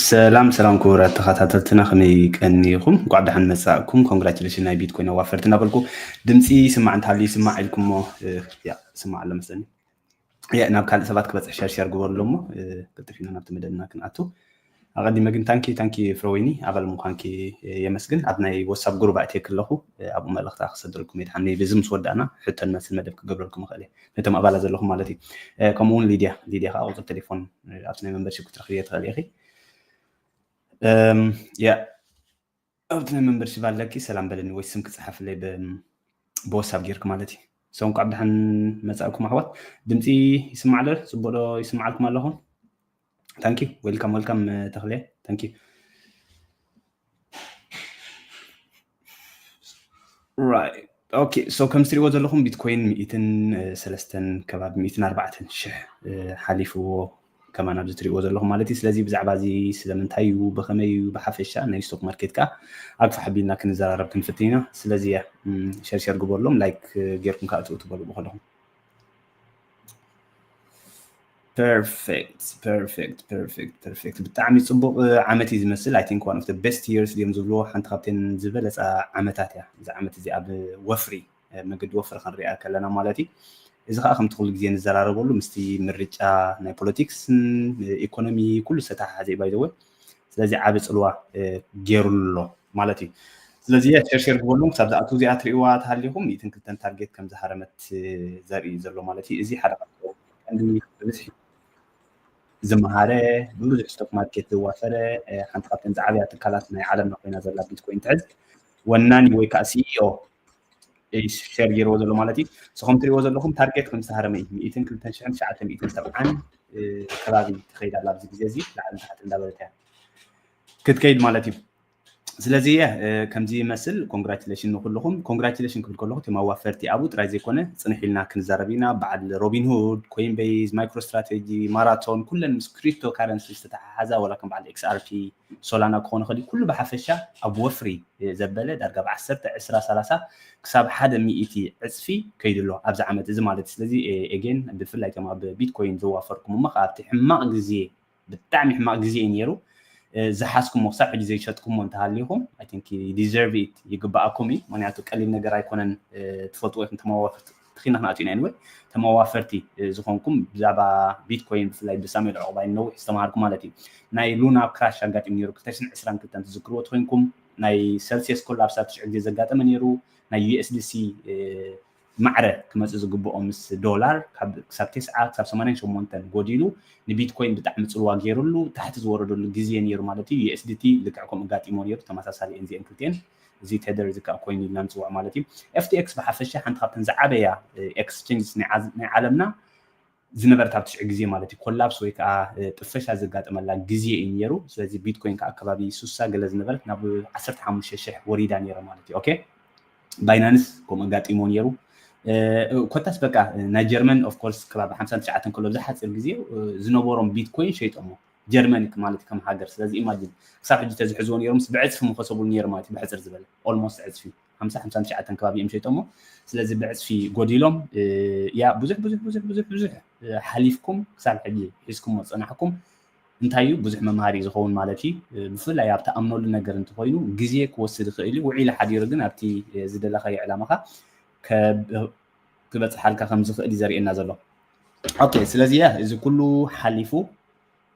ሰላም ሰላም ክቡራት ተኸታተልትና፣ ከመይ ቀኒኹም? እንኳዕ ደሓን መጻእኩም። ኮንግራቹሌሽን ናይ ቢትኮይን ኣዋፈርቲ እናበልኩ፣ ድምፂ ይስማዕ እንተሃልዩ ይስማዕ ኢልኩሞ፣ እ፣ ያ፣ ይስማዕ ኣሎ መስለኒ። ያ፣ ናብ ካልእ ሰባት ክበፅሕ ሸር ሸር ግበርሉ እሞ፣ እ፣ ቅልጥፍ ኢና ናብቲ መደብና ክንኣቱ። ኣቐዲመ ግን ታንኪ ታንኪ ፍረወይኒ ኣባል ምዃንኪ፣ እ፣ የመስግን። ኣብ ናይ ዋትሳፕ ግሩፕ ኣእትየኪ ኣለኹ፣ እ፣ ኣብኡ መልእኽታ ክሰድረልኩም እየ። ድሓን ነይ በዚ ምስ ወዳእና ሕቶን መልስን መደብ ክገብረልኩም እኽእል እየ፣ ነቶም ኣባላት ዘለኹም ማለት እዩ። እ፣ ከምኡ እውን ሊድያ፣ ሊድያ ከዓ ቁፅሪ ቴሌፎን፣ እ፣ ኣብቲ ናይ መንበርሺፕ ክትረኽብዮ ትኽእሊ ኢኺ። እም፣ ያ፣ ኣብቲ ናይ መንበርሺፕ ኣለኪ፣ ሰላም በለኒ ወይ ስም ክፅሓፍለይ ብ-፣ ብዋትሳፕ ጌርክ ማለት እዩ። So እንኳዕ ብደሓን መጻእኩም ኣሕዋት። ድምፂ ይስማዕ ዶ? ጽቡቕ ዶ ይስማዓልኩም ኣለኹም? ታንኪ፣ ዌልካም፣ ዌልካም፣ እ፣ ተኽለ፣ ታንኪ። ራይት። ኦኬ፣ so ከም ትሪእዎ ዘለኹም ቢትኮይን ሚእትን ሰለስተን ከባቢ ሚእትን ኣርባዕተን ሽሕ፣ እ፣ ሓሊፍዎ ከማን ኣብዚ ትሪእዎ ዘለኹም ማለት እዩ። ስለዚ ብዛዕባ እዚ ስለምንታይ እዩ፣ ብኸመይ እዩ፣ ብሓፈሻ ናይ ስቶክ ማርኬት ከኣ ኣግፋሕ ኣቢልና ክንዘራረብ ክንፍትን ኢና። ስለዚ እያ፣ እም፣ ሸር ሸር ግበሩሎም፣ ላይክ፣ እ፣ ጌርኩም ከኣ ትእቱ በሉ ብኸለኹም። ፐርፌክት፣ ፐርፌክት፣ ፐርፌክት፣ ፐርፌክት። ብጣዕሚ ጽቡቕ፣ እ፣ ዓመት እዩ ዝመስል። I think one of the best years ድዮም ዝብልዎ፣ ሓንቲ ካብተን ዝበለጻ ዓመታት እያ። እዛ ዓመት እዚኣ ብወፍሪ፣ እ፣ መገዲ ወፍሪ ክንሪኣ ከለና ማለት እዩ። እዚ ኸኣ ከምቲ ኩሉ ግዜ ንዘራረበሉ ምስቲ ምርጫ ናይ ፖለቲክስን፣ እ፣ ኢኮኖሚ ኩሉ ዝተተሓሓዘ እዩ፣ by the way። ስለዚ ዓቢ ጽልዋ፣ እ፣ ጌሩ ኣሎ ማለት እዩ። ስለዚ ሸር ሸር ግበሩሎም፣ ክሳብ ዝኣቱ እዚኣ ትርእይዋ ተሃሊኹም፣ ሚእትን ክልተን ታርጌት ከም ዝሃረመት፣ እ፣ ዘርኢ እዩ ዘሎ ማለት እዩ። እዚ ሓደ ካብቶም ቀንዲ ብብዝሒ ዝመሃረ፣ ብብዙሕ ስቶክ ማርኬት ዝዋፈረ፣ እ፣ ሓንቲ ካብተን ዝዓበያ ትካላት ናይ ዓለምና ኮይና ዘላ ቢትኮይን ትሕዝ ወናኒ ወይ ከዓ ሲኢኦ እዩ ሸር ገይርዎ ዘሎ ማለት እዩ። ንስኹም ትሪእዎ ዘለኹም ታርጌት ከም ዝተሃረመ እዩ። ሚእትን ክልተን ሽሕን ትሽዓተ ሚእትን ሰብዓን፣ እ፣ ከባቢ ትኸይድ ኣላ ኣብዚ ግዜ እዚ፣ ላዕልን ታሕትን እንዳበለት እያ ክትከይድ ማለት እዩ። ስለዚ፣ እ፣ ከምዚ ይመስል። ኮንግራቹሌሽን ንኩልኹም። ኮንግራቹሌሽን ክብል ከለኹ እቶም ኣዋፈርቲ ኣብኡ ጥራይ ዘይኮነ፣ ጽንሕ ኢልና ክንዛረብ ኢና። በዓል ሮቢን ሁድ፣ ኮይንቤዝ፣ ማይክሮ ስትራቴጂ፣ ማራቶን፣ ኩለን ምስ ክሪፕቶ ካረንሲ ዝተተሓሓዛ፣ ዋላ ከም በዓል ኤክስኣርፒ፣ ሶላና ክኾን ይኽእል እዩ። ኩሉ ብሓፈሻ ኣብ ወፍሪ፣ እ፣ ዘበለ ዳርጋ ብዓሰርተ፣ ዕስራ፣ ሰላሳ ክሳብ ሓደ ሚእቲ ዕጽፊ ከይዱ ኣሎ ኣብዚ ዓመት እዚ ማለት እዩ። ስለዚ፣ እ፣ ኤጌን ብፍላይ እቶም ኣብ ቢትኮይን ዘዋፈርኩም እሞ፣ ካብቲ ሕማቕ ግዜ፣ ብጣዕሚ ሕማቕ ግዜ እዩ ነይሩ። እ፣ ዝሓዝኩሞ ክሳብ ሕጂ ዘይሸጥኩሞ እንተሃሊኹም፣ I think you deserve it፣ ይግባኣኩም እዩ። ምኽንያቱ ቀሊል ነገር ኣይኮነን። እ፣ ትፈልጥዎ ኢኹም፣ ተመዋፈርቲ፣ ትኺና ክንኣቱ ኢና። Anyway፣ ተመዋፈርቲ፣ እ፣ ዝኾንኩም ብዛዕባ ቢትኮይን ብፍላይ ብሳሙኤል ዕቑባይ ነዊሕ ዝተምሃርኩ ማለት እዩ። ናይ ሉና ክራሽ ኣጋጢሙ ነይሩ ክልተ ሽሕን ዕስራን ክልተን ትዝክርዎ ተኾይንኩም፣ ናይ ሰልሲየስ ኮላፕስ ኣብ ትሽዑ ግዜ ዘጋጠመ ነይሩ፣ ናይ ዩ ኤስ ዲ ሲ፣ እ፣ ማዕረ ክመጽእ ዝግብኦ ምስ ዶላር ካብ፣ ክሳብ ተስዓ፣ ክሳብ ሰማንያን ሸሞንተን ጎዲሉ፣ ንቢትኮይን ብጣዕሚ ጽልዋ ገይሩሉ፣ ታሕቲ ዝወረደሉ ግዜ ነይሩ ማለት እዩ። ዩ ኤስ ዲ ቲ ልክዕ ከምኡ ኣጋጢሞ ነይሩ፣ ተመሳሳሊ እየን እዚአን ክልቲአን። እዚ ቴደር እዚ ከዓ ኮይኑ ኢልና ንጽውዖ ማለት እዩ። ኤፍ ቲ ኤክስ ብሓፈሻ ሓንቲ ካብተን ዝዓበያ፣ እ፣ ኤክስቼንጅስ ናይ ዓዝ-፣ ናይ ዓለምና ዝነበረት ኣብ ትሽዑ ግዜ ማለት እዩ፣ ኮላፕስ ወይ ከዓ፣ እ፣ ጥፈሻ ዘጋጠመላ ግዜ እዩ ነይሩ። ስለዚ ቢትኮይን ከዓ ከባቢ ሱሳ ገለ ዝነበረት ናብ ዓሰርተ ሓሙሽተ ሽሕ ወሪዳ ነይራ ማለት እዩ። ኦኬ፣ ባይናንስ ከምኡ ኣጋጢሞ ነይሩ። እ፣ ኮታስ በቃ ናይ ጀርመን ኦፍ ኮርስ ከባቢ ሓምሳን ትሽዓተን ከሎ ኣብዚ ሓፂር ግዜ፣ እ፣ ዝነበሮም ቢትኮይን ሸይጦሞ። ጀርመን ማለት ከም ሃገር። ስለዚ ኢማጂን ክሳብ ሕጂ ተዝሕዝዎ ነይሮምስ ብዕፅፊ ምኸሰቡሉ ነይሩ ማለት እዩ። ብሕፅር ዝበለ ኦልሞስት ዕፅፊ ሓምሳ፣ ሓምሳን ትሽዓተን ከባቢ እዮም ሸይጦሞ። ስለዚ ብዕፅፊ ጎዲሎም፣ እ፣ ያ ብዙሕ ብዙሕ ብዙሕ ብዙሕ ብዙሕ፣ እ፣ ሓሊፍኩም ክሳብ ሕጂ ሒዝኩሞ ዝፀናሕኩም እንታይ እዩ ብዙሕ መምሃሪ እዩ ዝኸውን ማለት እዩ። እ፣ ብፍላይ ኣብ ትኣምነሉ ነገር እንተኾይኑ ግዜ ክወስድ ይኽእል እዩ። ውዒሉ ሓዲሩ ግን ኣብቲ፣ እ፣ ዝደለኻዮ ዕላማኻ ከብ-፣ ክበፅሓልካ ከም ዝኽእል እዩ ዘርእየና ዘሎ። ኦኬ፣ ስለዚ ያ እዚ ኩሉ ሓሊፉ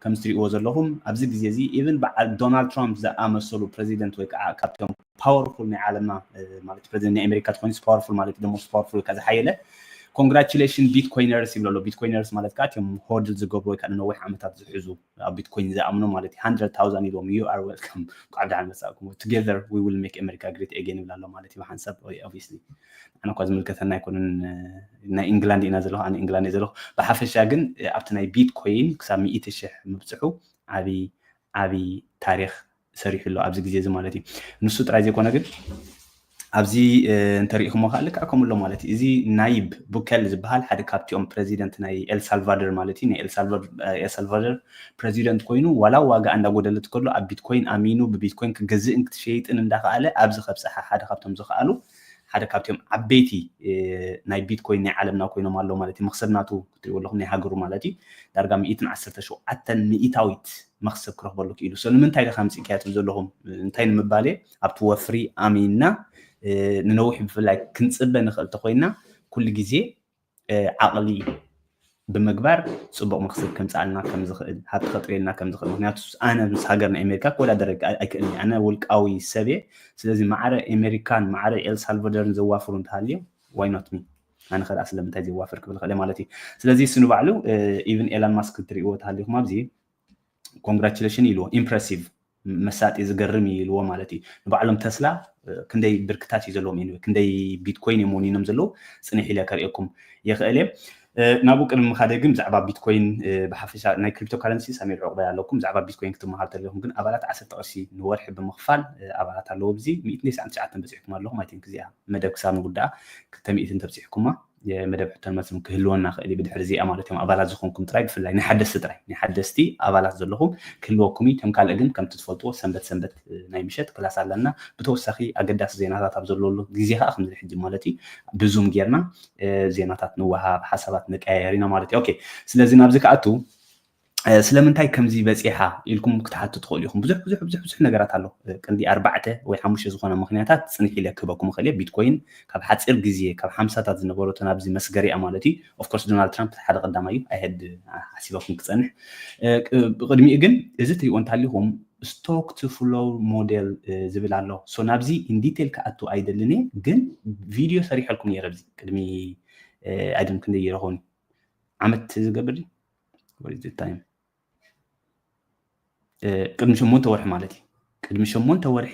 ከም ትሪእዎ ዘለኹም ኣብዚ ግዜ እዚ ኢቨን በዓል ዶናልድ ትራምፕ ዝኣመሰሉ ፕረዚደንት ወይ ከዓ ካብቶም ፓወርፉል ናይ ዓለምና፣ እ፣ ማለት ፕረዚደንት ናይ ኣሜሪካ ዝኾነ ፓወርፉል ማለት ደሞ ፓወርፉል ወይ ከዓ ዝሓየለ ኮንግራቹሌሽን ቢትኮይነርስ ይብሉ ኣሎ። ቢትኮይነርስ ማለት ከዓ እቶም ሆድል ዝገብሩ ወይ ከዓ ንነዊሕ ዓመታት ዝሕዙ ኣብ ቢትኮይን ዝኣምኑ ማለት እዩ። ሃንድረድ ታውዛንድ ኢሎም you are welcome፣ እንኳዕ ደሓን መጻእኩም። Together we will make America great again ይብል ኣሎ ማለት እዩ ብሓንሳብ። ኦብቪስሊ ንዓና እኳ ዝምልከተና ኣይኮነን። ናይ ኢንግላንድ ኢና ዘለኹ፣ ኣነ ኢንግላንድ እየ ዘለኹ። ብሓፈሻ ግን ኣብቲ ናይ ቢትኮይን ክሳብ ሚእቲ ሽሕ ምብፅሑ ዓብዪ ዓብዪ ታሪኽ ሰሪሑ ኣሎ ኣብዚ ግዜ እዚ ማለት እዩ። ንሱ ጥራይ ዘይኮነ ግን ኣብዚ፣ እ፣ እንተሪኢኹሞ ከዓ ልክዕ ከምኡ ኣሎ ማለት እዩ። እዚ ናይብ ቡከል ዝበሃል ሓደ ካብቲኦም ፕረዚደንት ናይ ኤልሳልቫደር ማለት እዩ፣ ናይ ኤልሳልቫ-፣ ኤልሳልቫደር ፕረዚደንት ኮይኑ ዋላ ዋጋ እንዳጎደለት ከሎ ኣብ ቢትኮይን ኣሚኑ ብቢትኮይን ክገዝእን ክትሸይጥን እንዳኸኣለ ኣብዚ ከብፅሓ ሓደ ካብቶም ዝኸኣሉ ሓደ ካብቶም ዓበይቲ ናይ ቢትኮይን ናይ ዓለምና ኮይኖም ኣለዉ ማለት እዩ። መኽሰብ ናቱ ክትሪእዎ ኣለኹም ናይ ሃገሩ ማለት እዩ ዳርጋ ሚእትን ዓሰርተ ሸውዓተን ሚእታዊት መኽሰብ ክረኽበሉ ክኢሉ። So ንምንታይ ዲኻ ኣምጺእካዮ ትብሉ ዘለኹም? እንታይ ንምባል እየ? ኣብቲ ወፍሪ ኣሚንና ንነዊሕ ብፍላይ ክንጽበ ንኽእል ተኾይንና ኩሉ ግዜ ዓቕሊ ብምግባር ፅቡቕ መክስብ ከምፅኣልና ከምዝኽእል ሃብቲ ከጥርየልና ከምዝኽእል ምክንያቱ ኣነ ምስ ሃገር ናይ ኣሜሪካ ክወዳደር ኣይክእልን ኣነ ውልቃዊ ሰብ እየ ስለዚ ማዕረ ኣሜሪካን ማዕረ ኤልሳልቫዶርን ዘዋፍሩ እንተሃልዮም why not me ኣነ ከኣ ስለምንታይ ዘዋፍር ክብል ክእል ማለት እዩ ስለዚ እሱ ንባዕሉ even ኤላን ማስክ ትሪእዎ ተሃሊኹም ኣብዚ congratulation ኢልዎ impressive መሳጢ ዝገርም እዩ ኢልዎ ማለት እዩ ንባዕሎም ተስላ ክንደይ ብርክታት እዩ ዘለዎም እዩ ክንደይ ቢትኮይን እዮም ወኒኖም ዘለዉ ፅንሕ ኢለ ከርእየኩም ይኽእል እየ ናብኡ ቅድሚ ምኻደ ግን ብዛዕባ ቢትኮይን ብሓፈሻ ናይ ክሪፕቶ ካረንሲ ሳሚር ዕቑባይ ኣለኩም ብዛዕባ ቢትኮይን ክትመሃር ተለኹም ግን ኣባላት ዓሰርተ ቅርሺ ንወርሒ ብምኽፋል ኣባላት ኣለዎ ብዚ ሚእትን ተስዓን ትሽዓተን በፂሕኩም ኣለኹም ኣይቲንክ እዚኣ መደብ ክሳብ ንጉዳኣ ክልተ ሚእትን ተብፂሕኩማ የመደብ ሕቶን መልስን ክህልወና ክእል ብድሕሪ እዚኣ ማለት እዮም ኣባላት ዝኾንኩም ጥራይ ብፍላይ ናይ ሓደስቲ ጥራይ ናይ ሓደስቲ ኣባላት ዘለኹም ክህልወኩም እዩ ከም ካልእ ግን ከምቲ ትፈልጥዎ ሰንበት ሰንበት ናይ ምሸት ክላስ ኣለና ብተወሳኺ ኣገዳሲ ዜናታት ኣብ ዘለሉ ግዜ ከዓ ከምዚ ሕጂ ማለት እዩ ብዙም ጌርና ዜናታት ንወሃብ ሓሳባት ንቀያየር ኢና ማለት እዩ ኦኬ ስለዚ ናብዚ ክኣቱ ስለምንታይ ከምዚ በፂሓ ኢልኩም ክትሓቱ ትኽእሉ ኢኹም ብዙሕ ብዙሕ ብዙሕ ብዙሕ ነገራት ኣሎ ቅንዲ ኣርባዕተ ወይ ሓሙሽተ ዝኾነ ምክንያታት ፅንሕ ኢለ ክህበኩም ይኽእል እየ ቢትኮይን ካብ ሓፂር ግዜ ካብ ሓምሳታት ዝነበረቶ ናብዚ መስገሪያ ማለት እዩ ኦፍኮርስ ዶናልድ ትራምፕ ሓደ ቀዳማይ እዩ ኣይሀድ ሓሲበኩም ክፀንሕ ብቅድሚኡ ግን እዚ ትሪእዎ እንተሃሊኹም stock to flow model ዝብል ኣሎ so ናብዚ in detail ክኣቱ ኣይደልን እየ ግን ቪድዮ ሰሪሐልኩም ነይረ ኣብዚ ቅድሚ ኣይደም ክንደይ ይረኹን ዓመት ዝገብር time ቅድሚ ሸሞንተ ወርሒ ማለት እዩ ቅድሚ ሸሞንተ ወርሒ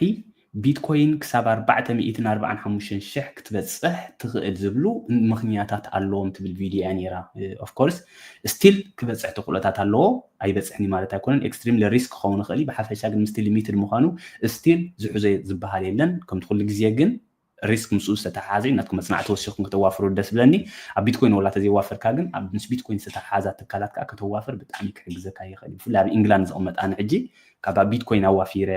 ቢትኮይን ክሳብ ኣርባዕተ ሚእትን ኣርባዓን ሓሙሽተን ሽሕ ክትበፅሕ ትኽእል ዝብሉ ምኽንያታት ኣለዎም ትብል ቪድዮ እያ ነይራ ኦፍኮርስ ስቲል ክበፅሕ ተኽእሎታት ኣለዎ ኣይበፅሕኒ ማለት ኣይኮነን extremely risk ክኸውን ይኽእል ብሓፈሻ ግን ምስቲ limited ምዃኑ ስቲል ዝሕዞ ዝበሃል የለን ከምቲ ኩሉ ግዜ ግን risk ምስኡ ዝተተሓሓዘ እዩ ናትኩም መፅናዕቲ ወሲኽኩም ከተዋፍሩ ደስ ብለኒ ኣብ ቢትኮይን ወላ ተዘይዋፈርካ ግን ኣብ ምስ ቢትኮይን ዝተተሓሓዛ ትካላት ከዓ ከተዋፍር ብጣዕሚ ክሕግዘካ ይኽእል ብፍላይ ኣብ ኢንግላንድ ዝቕመጥ ኣነ ሕጂ ካብ ቢትኮይን ኣዋፊረ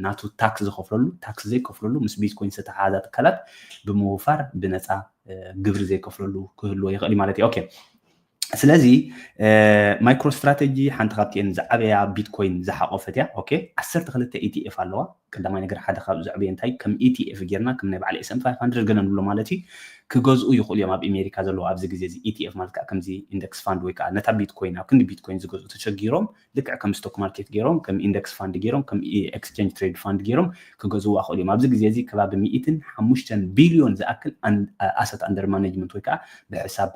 ናቱ tax ዝኸፍለሉ tax ዘይከፍለሉ ምስ ቢትኮይን ዝተተሓሓዛ ትካላት ብምውፋር ብነፃ ግብሪ ዘይከፍለሉ ክህልዎ ይኽእል ማለት እዩ okay ስለዚ MicroStrategy ሓንቲ ካብቲኤን ዝዓበያ ቢትኮይን ዝሓቆፈት እያ okay ዓሰርተ ክልተ ኢቲኤፍ ኣለዋ ቀዳማይ ነገር ሓደ ካብ ዘዕበየ እንታይ ከም ኢቲኤፍ ጌርና ከም ናይ በዓል S&P five hundred ገለ ንብሎ ማለት እዩ ክገዝኡ ይኽእሉ እዮም ኣብ ኣሜሪካ ዘለዉ ኣብዚ ግዜ እዚ ኢቲኤፍ ማለት ከዓ ከምዚ index fund ወይ ከዓ ነታ ቢትኮይን ኣብ ክንዲ ቢትኮይን ዝገዝኡ ተሸጊሮም ልክዕ ከም stock market ገይሮም ከም index fund ገይሮም ከም exchange trade fund ገይሮም ክገዝዋ ይኽእሉ እዮም ኣብዚ ግዜ እዚ ከባቢ ሚእትን ሓሙሽተን ቢልዮን ዝኣክል asset under management ወይ ከዓ ብሕሳብ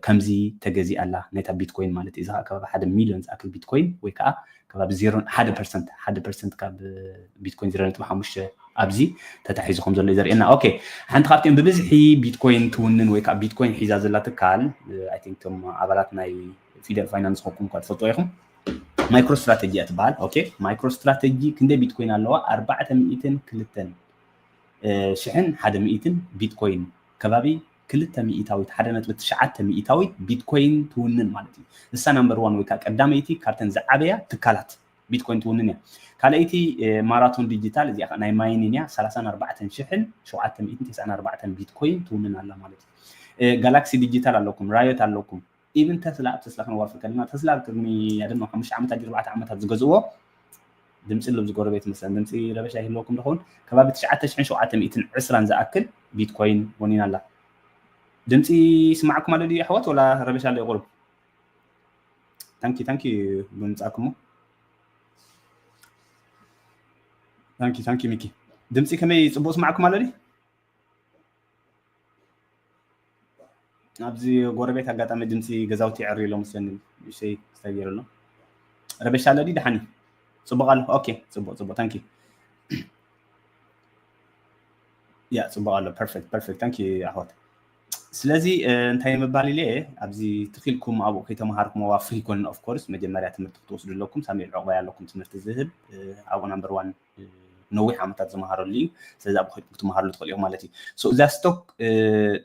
ከምዚ ተገዚኣ ኣላ ነታ ቢትኮይን ማለት እዩ። እዚ ከዓ ከባቢ ሓደ ሚልዮን ዝኣክል ቢትኮይን ወይ ከዓ ከባቢ ዜሮ ሓደ ፐርሰንት ሓደ ፐርሰንት ካብ ቢትኮይን ዜሮ ነጥቢ ሓሙሽተ ኣብዚ ተታሒዙ ከም ዘሎ እዩ ዘርእየና። ኦኬ፣ ሓንቲ ካብቲኦም ብብዝሒ ቢትኮይን ትውንን ወይ ከዓ ቢትኮይን ሒዛ ዘላ ትካል፣ I think፣ እቶም ኣባላት ናይ ፊደል ፋይናንስ ዝኾንኩም እኳ ትፈልጥዎ ኢኹም። ማይክሮ ስትራተጂ እያ ትበሃል። ኦኬ፣ ማይክሮ ስትራተጂ ክንደይ ቢትኮይን ኣለዋ? ኣርባዕተ ሚእትን ክልተን ሽሕን ሓደ ሚእትን ቢትኮይን ከባቢ ክልተ ሚእታዊት ሓደ ነጥቢ ትሽዓተ ሚእታዊት ቢትኮይን ትውንን ማለት እዩ። ንሳ ናምበር ዋን ወይ ከዓ ቀዳመይቲ ካብተን ዝዓበያ ትካላት ቢትኮይን ትውንን እያ። ካልኣይቲ ማራቶን ዲጂታል እዚኣ ናይ ማይኒን እያ ሰላሳን ኣርባዕተን ሽሕን ሸውዓተ ሚእትን ተስዓን ኣርባዕተን ቢትኮይን ትውንን ኣላ ማለት እዩ። ጋላክሲ ዲጂታል ኣለኩም፣ ራዮት ኣለኩም፣ ኢቭን ተስላ ኣብ ተስላ ክንዋፍር ከለና ተስላ ኣብ ቅድሚ ያደማ ሓሙሽተ ዓመታት ኣርባዕተ ዓመታት ዝገዝእዎ ድምፂ ልብ ዝጎረቤት መስለን ድምፂ ረበሻ ይህልወኩም ዝኸውን ከባቢ ትሽዓተ ሽሕን ሸውዓተ ሚእትን ዕስራን ዝኣክል ቢትኮይን ወኒና ኣላ። ድምፂ ይስማዕኩም ኣሎ ድዩ ኣሕዋት ወላ ረበሻ ኣሎ ይቆርብ? ታንኪ ታንኪ ብምፃእኩሞ ታንኪ ታንኪ ሚኪ ድምፂ ከመይ ፅቡቅ ስማዕኩም ኣሎ ድዩ? ኣብዚ ጎረቤት ኣጋጣሚ ድምፂ ገዛውቲ ይዕሪ ኣሎ መስለኒ። ንእሽተይ ክስታይ ገይሩ ኣሎ። ረበሻ ኣሎ ድዩ? ደሓን እዩ። ፅቡቅ ኣሎ። ኦኬ፣ ፅቡቅ ፅቡቅ። ታንኪ። ያ፣ ፅቡቅ ኣሎ። ፐርፌክት ፐርፌክት። ታንኪ ኣሕዋት። ስለዚ እንታይ ምባል ኢለ ኣብዚ ትኺልኩም ኣብኡ ከይተምሃርኩሞ ዋ ፍሪ ኮን ኦፍ ኮርስ መጀመርያ ትምህርቲ ክትወስዱ ኣለኩም። ሳሙኤል ዕቑባይ ኣለኩም ትምህርቲ ዝህብ ኣብኡ ናምበር ዋን ነዊሕ ዓመታት ዝመሃረሉ እዩ። ስለዚ ኣብ ከድኩም ክትመሃርሉ ትኽእሉ ኢኹም ማለት እዩ። So እዛ ስቶክ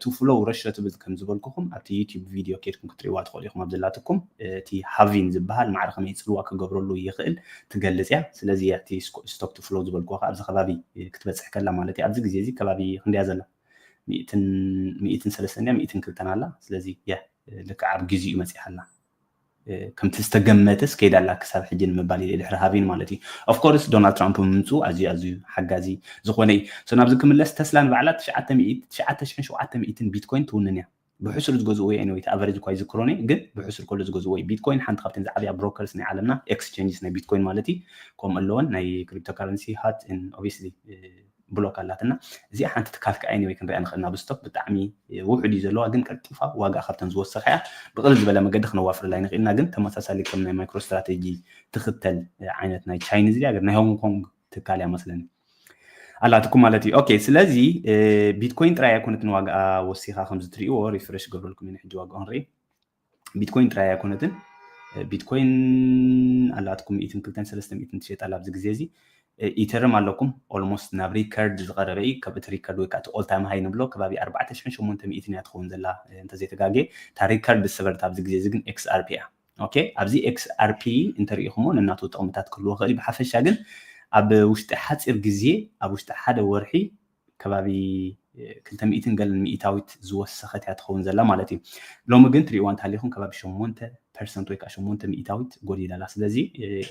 ቱ ፍሎው ረሾ ትብል ከም ዝበልኩኹም ኣብቲ ዩቲዩብ ቪድዮ ከድኩም ክትሪእዋ ትኽእሉ ኢኹም ኣብ ዘላትኩም እቲ ሃቪን ዝበሃል ማዕረ ከመይ ፅልዋ ክገብረሉ ይኽእል ትገልፅ እያ። ስለዚ እቲ ስቶክ ቱ ፍሎው ዝበልኩዋ ከዓ ኣብዚ ከባቢ ክትበፅሕ ከላ ማለት እዩ። ኣብዚ ግዜ እዚ ከባቢ ክንደያ ዘላ ሚእትን ሰለስተን ድያ ሚእትን ክልተን ኣላ። ስለዚ ያ ልክዕ ኣብ ግዜኡ መፂኣ ኣላ። ከምቲ ዝተገመተስ ከይዳ ኣላ ክሳብ ሕጂ ንምባል ኢለ ድሕሪ ሃቢን ማለት እዩ። ኦፍኮርስ ዶናልድ ትራምፕ ምምፅኡ ኣዝዩ ኣዝዩ ሓጋዚ ዝኾነ እዩ። ናብዚ ክምለስ፣ ተስላ ንባዕላ ትሽዓተ ሽሕን ሸውዓተ ሚእትን ቢትኮይን ትውንን እያ። ብሕሱር ዝገዝእዎ እየ፣ እቲ ኣቨሬጅ እኳ ይዝክሮን እየ፣ ግን ብሕሱር ከሎ ዝገዝእዎ እዩ። ቢትኮይን ሓንቲ ካብተን ዝዓብያ ብሮከርስ ናይ ዓለምና፣ ኤክስቼንጅስ ናይ ቢትኮይን ማለት እዩ። ከምኡ ኣለወን ናይ ክሪፕቶ ካረንሲ ሃት ኦብቪስሊ ብሎክ ኣላትና። እዚኣ ሓንቲ ትካል ከኣ ወይ ክንሪኣ ንኽእል ኢና። ብስቶክ ብጣዕሚ ውሑድ እዩ ዘለዋ፣ ግን ቀልጢፋ ዋጋ ካብተን ዝወሰኸ እያ። ብቕልል ዝበለ መገዲ ክነዋፍረላ ንኽእልና፣ ግን ተመሳሳሊ ከም ናይ ማይክሮ ስትራቴጂ ትኽተል ዓይነት ናይ ቻይኒዝ ድያ፣ ናይ ሆንግ ኮንግ ትካል እያ መስለኒ ኣላትኩም ማለት እዩ። ኦኬ፣ ስለዚ ቢትኮይን ጥራይ ኣይኮነትን ዋጋኣ ወሲኻ፣ ከምዚ ትርእይዎ ሪፍሬሽ ገብረልኩም ኢና ሕጂ ዋጋኡ ንርኢ። ቢትኮይን ጥራይ ኣይኮነትን፣ ቢትኮይን ኣላትኩም ሚእትን ክልተን ሰለስተ ሚእትን ትሸጣ ኣብዚ ግዜ እዚ። ኢተርም ኣለኩም ኦልሞስት ናብ ሪከርድ ዝቐረበ እዩ። ካብ እቲ ሪከርድ ወይ ከዓ እቲ ኦል ታይም ሃይ ንብሎ ከባቢ ኣርባዕተ ሽሕን ሸሞንተ ሚእትን እያ ትኸውን ዘላ እንተዘይተጋጌ። እታ ሪከርድ ዝሰበረት ኣብዚ ግዜ እዚ ግን ኤክስኣርፒ እያ። ኦኬ፣ ኣብዚ ኤክስኣርፒ እንተሪኢኹሞ ነናቱ ጥቕምታት ክህልዎ ይኽእል እዩ። ብሓፈሻ ግን ኣብ ውሽጢ ሓፂር ግዜ፣ ኣብ ውሽጢ ሓደ ወርሒ ከባቢ ክልተ ሚእትን ገለን ሚእታዊት ዝወሰኸት እያ ትኸውን ዘላ ማለት እዩ። ሎሚ ግን ትሪእዋ እንተሃሊኹም ከባቢ ሸሞንተ ፐርሰንት ወይ ከዓ ሸሞንተ ሚእታዊት ጎዲላ ኣላ። ስለዚ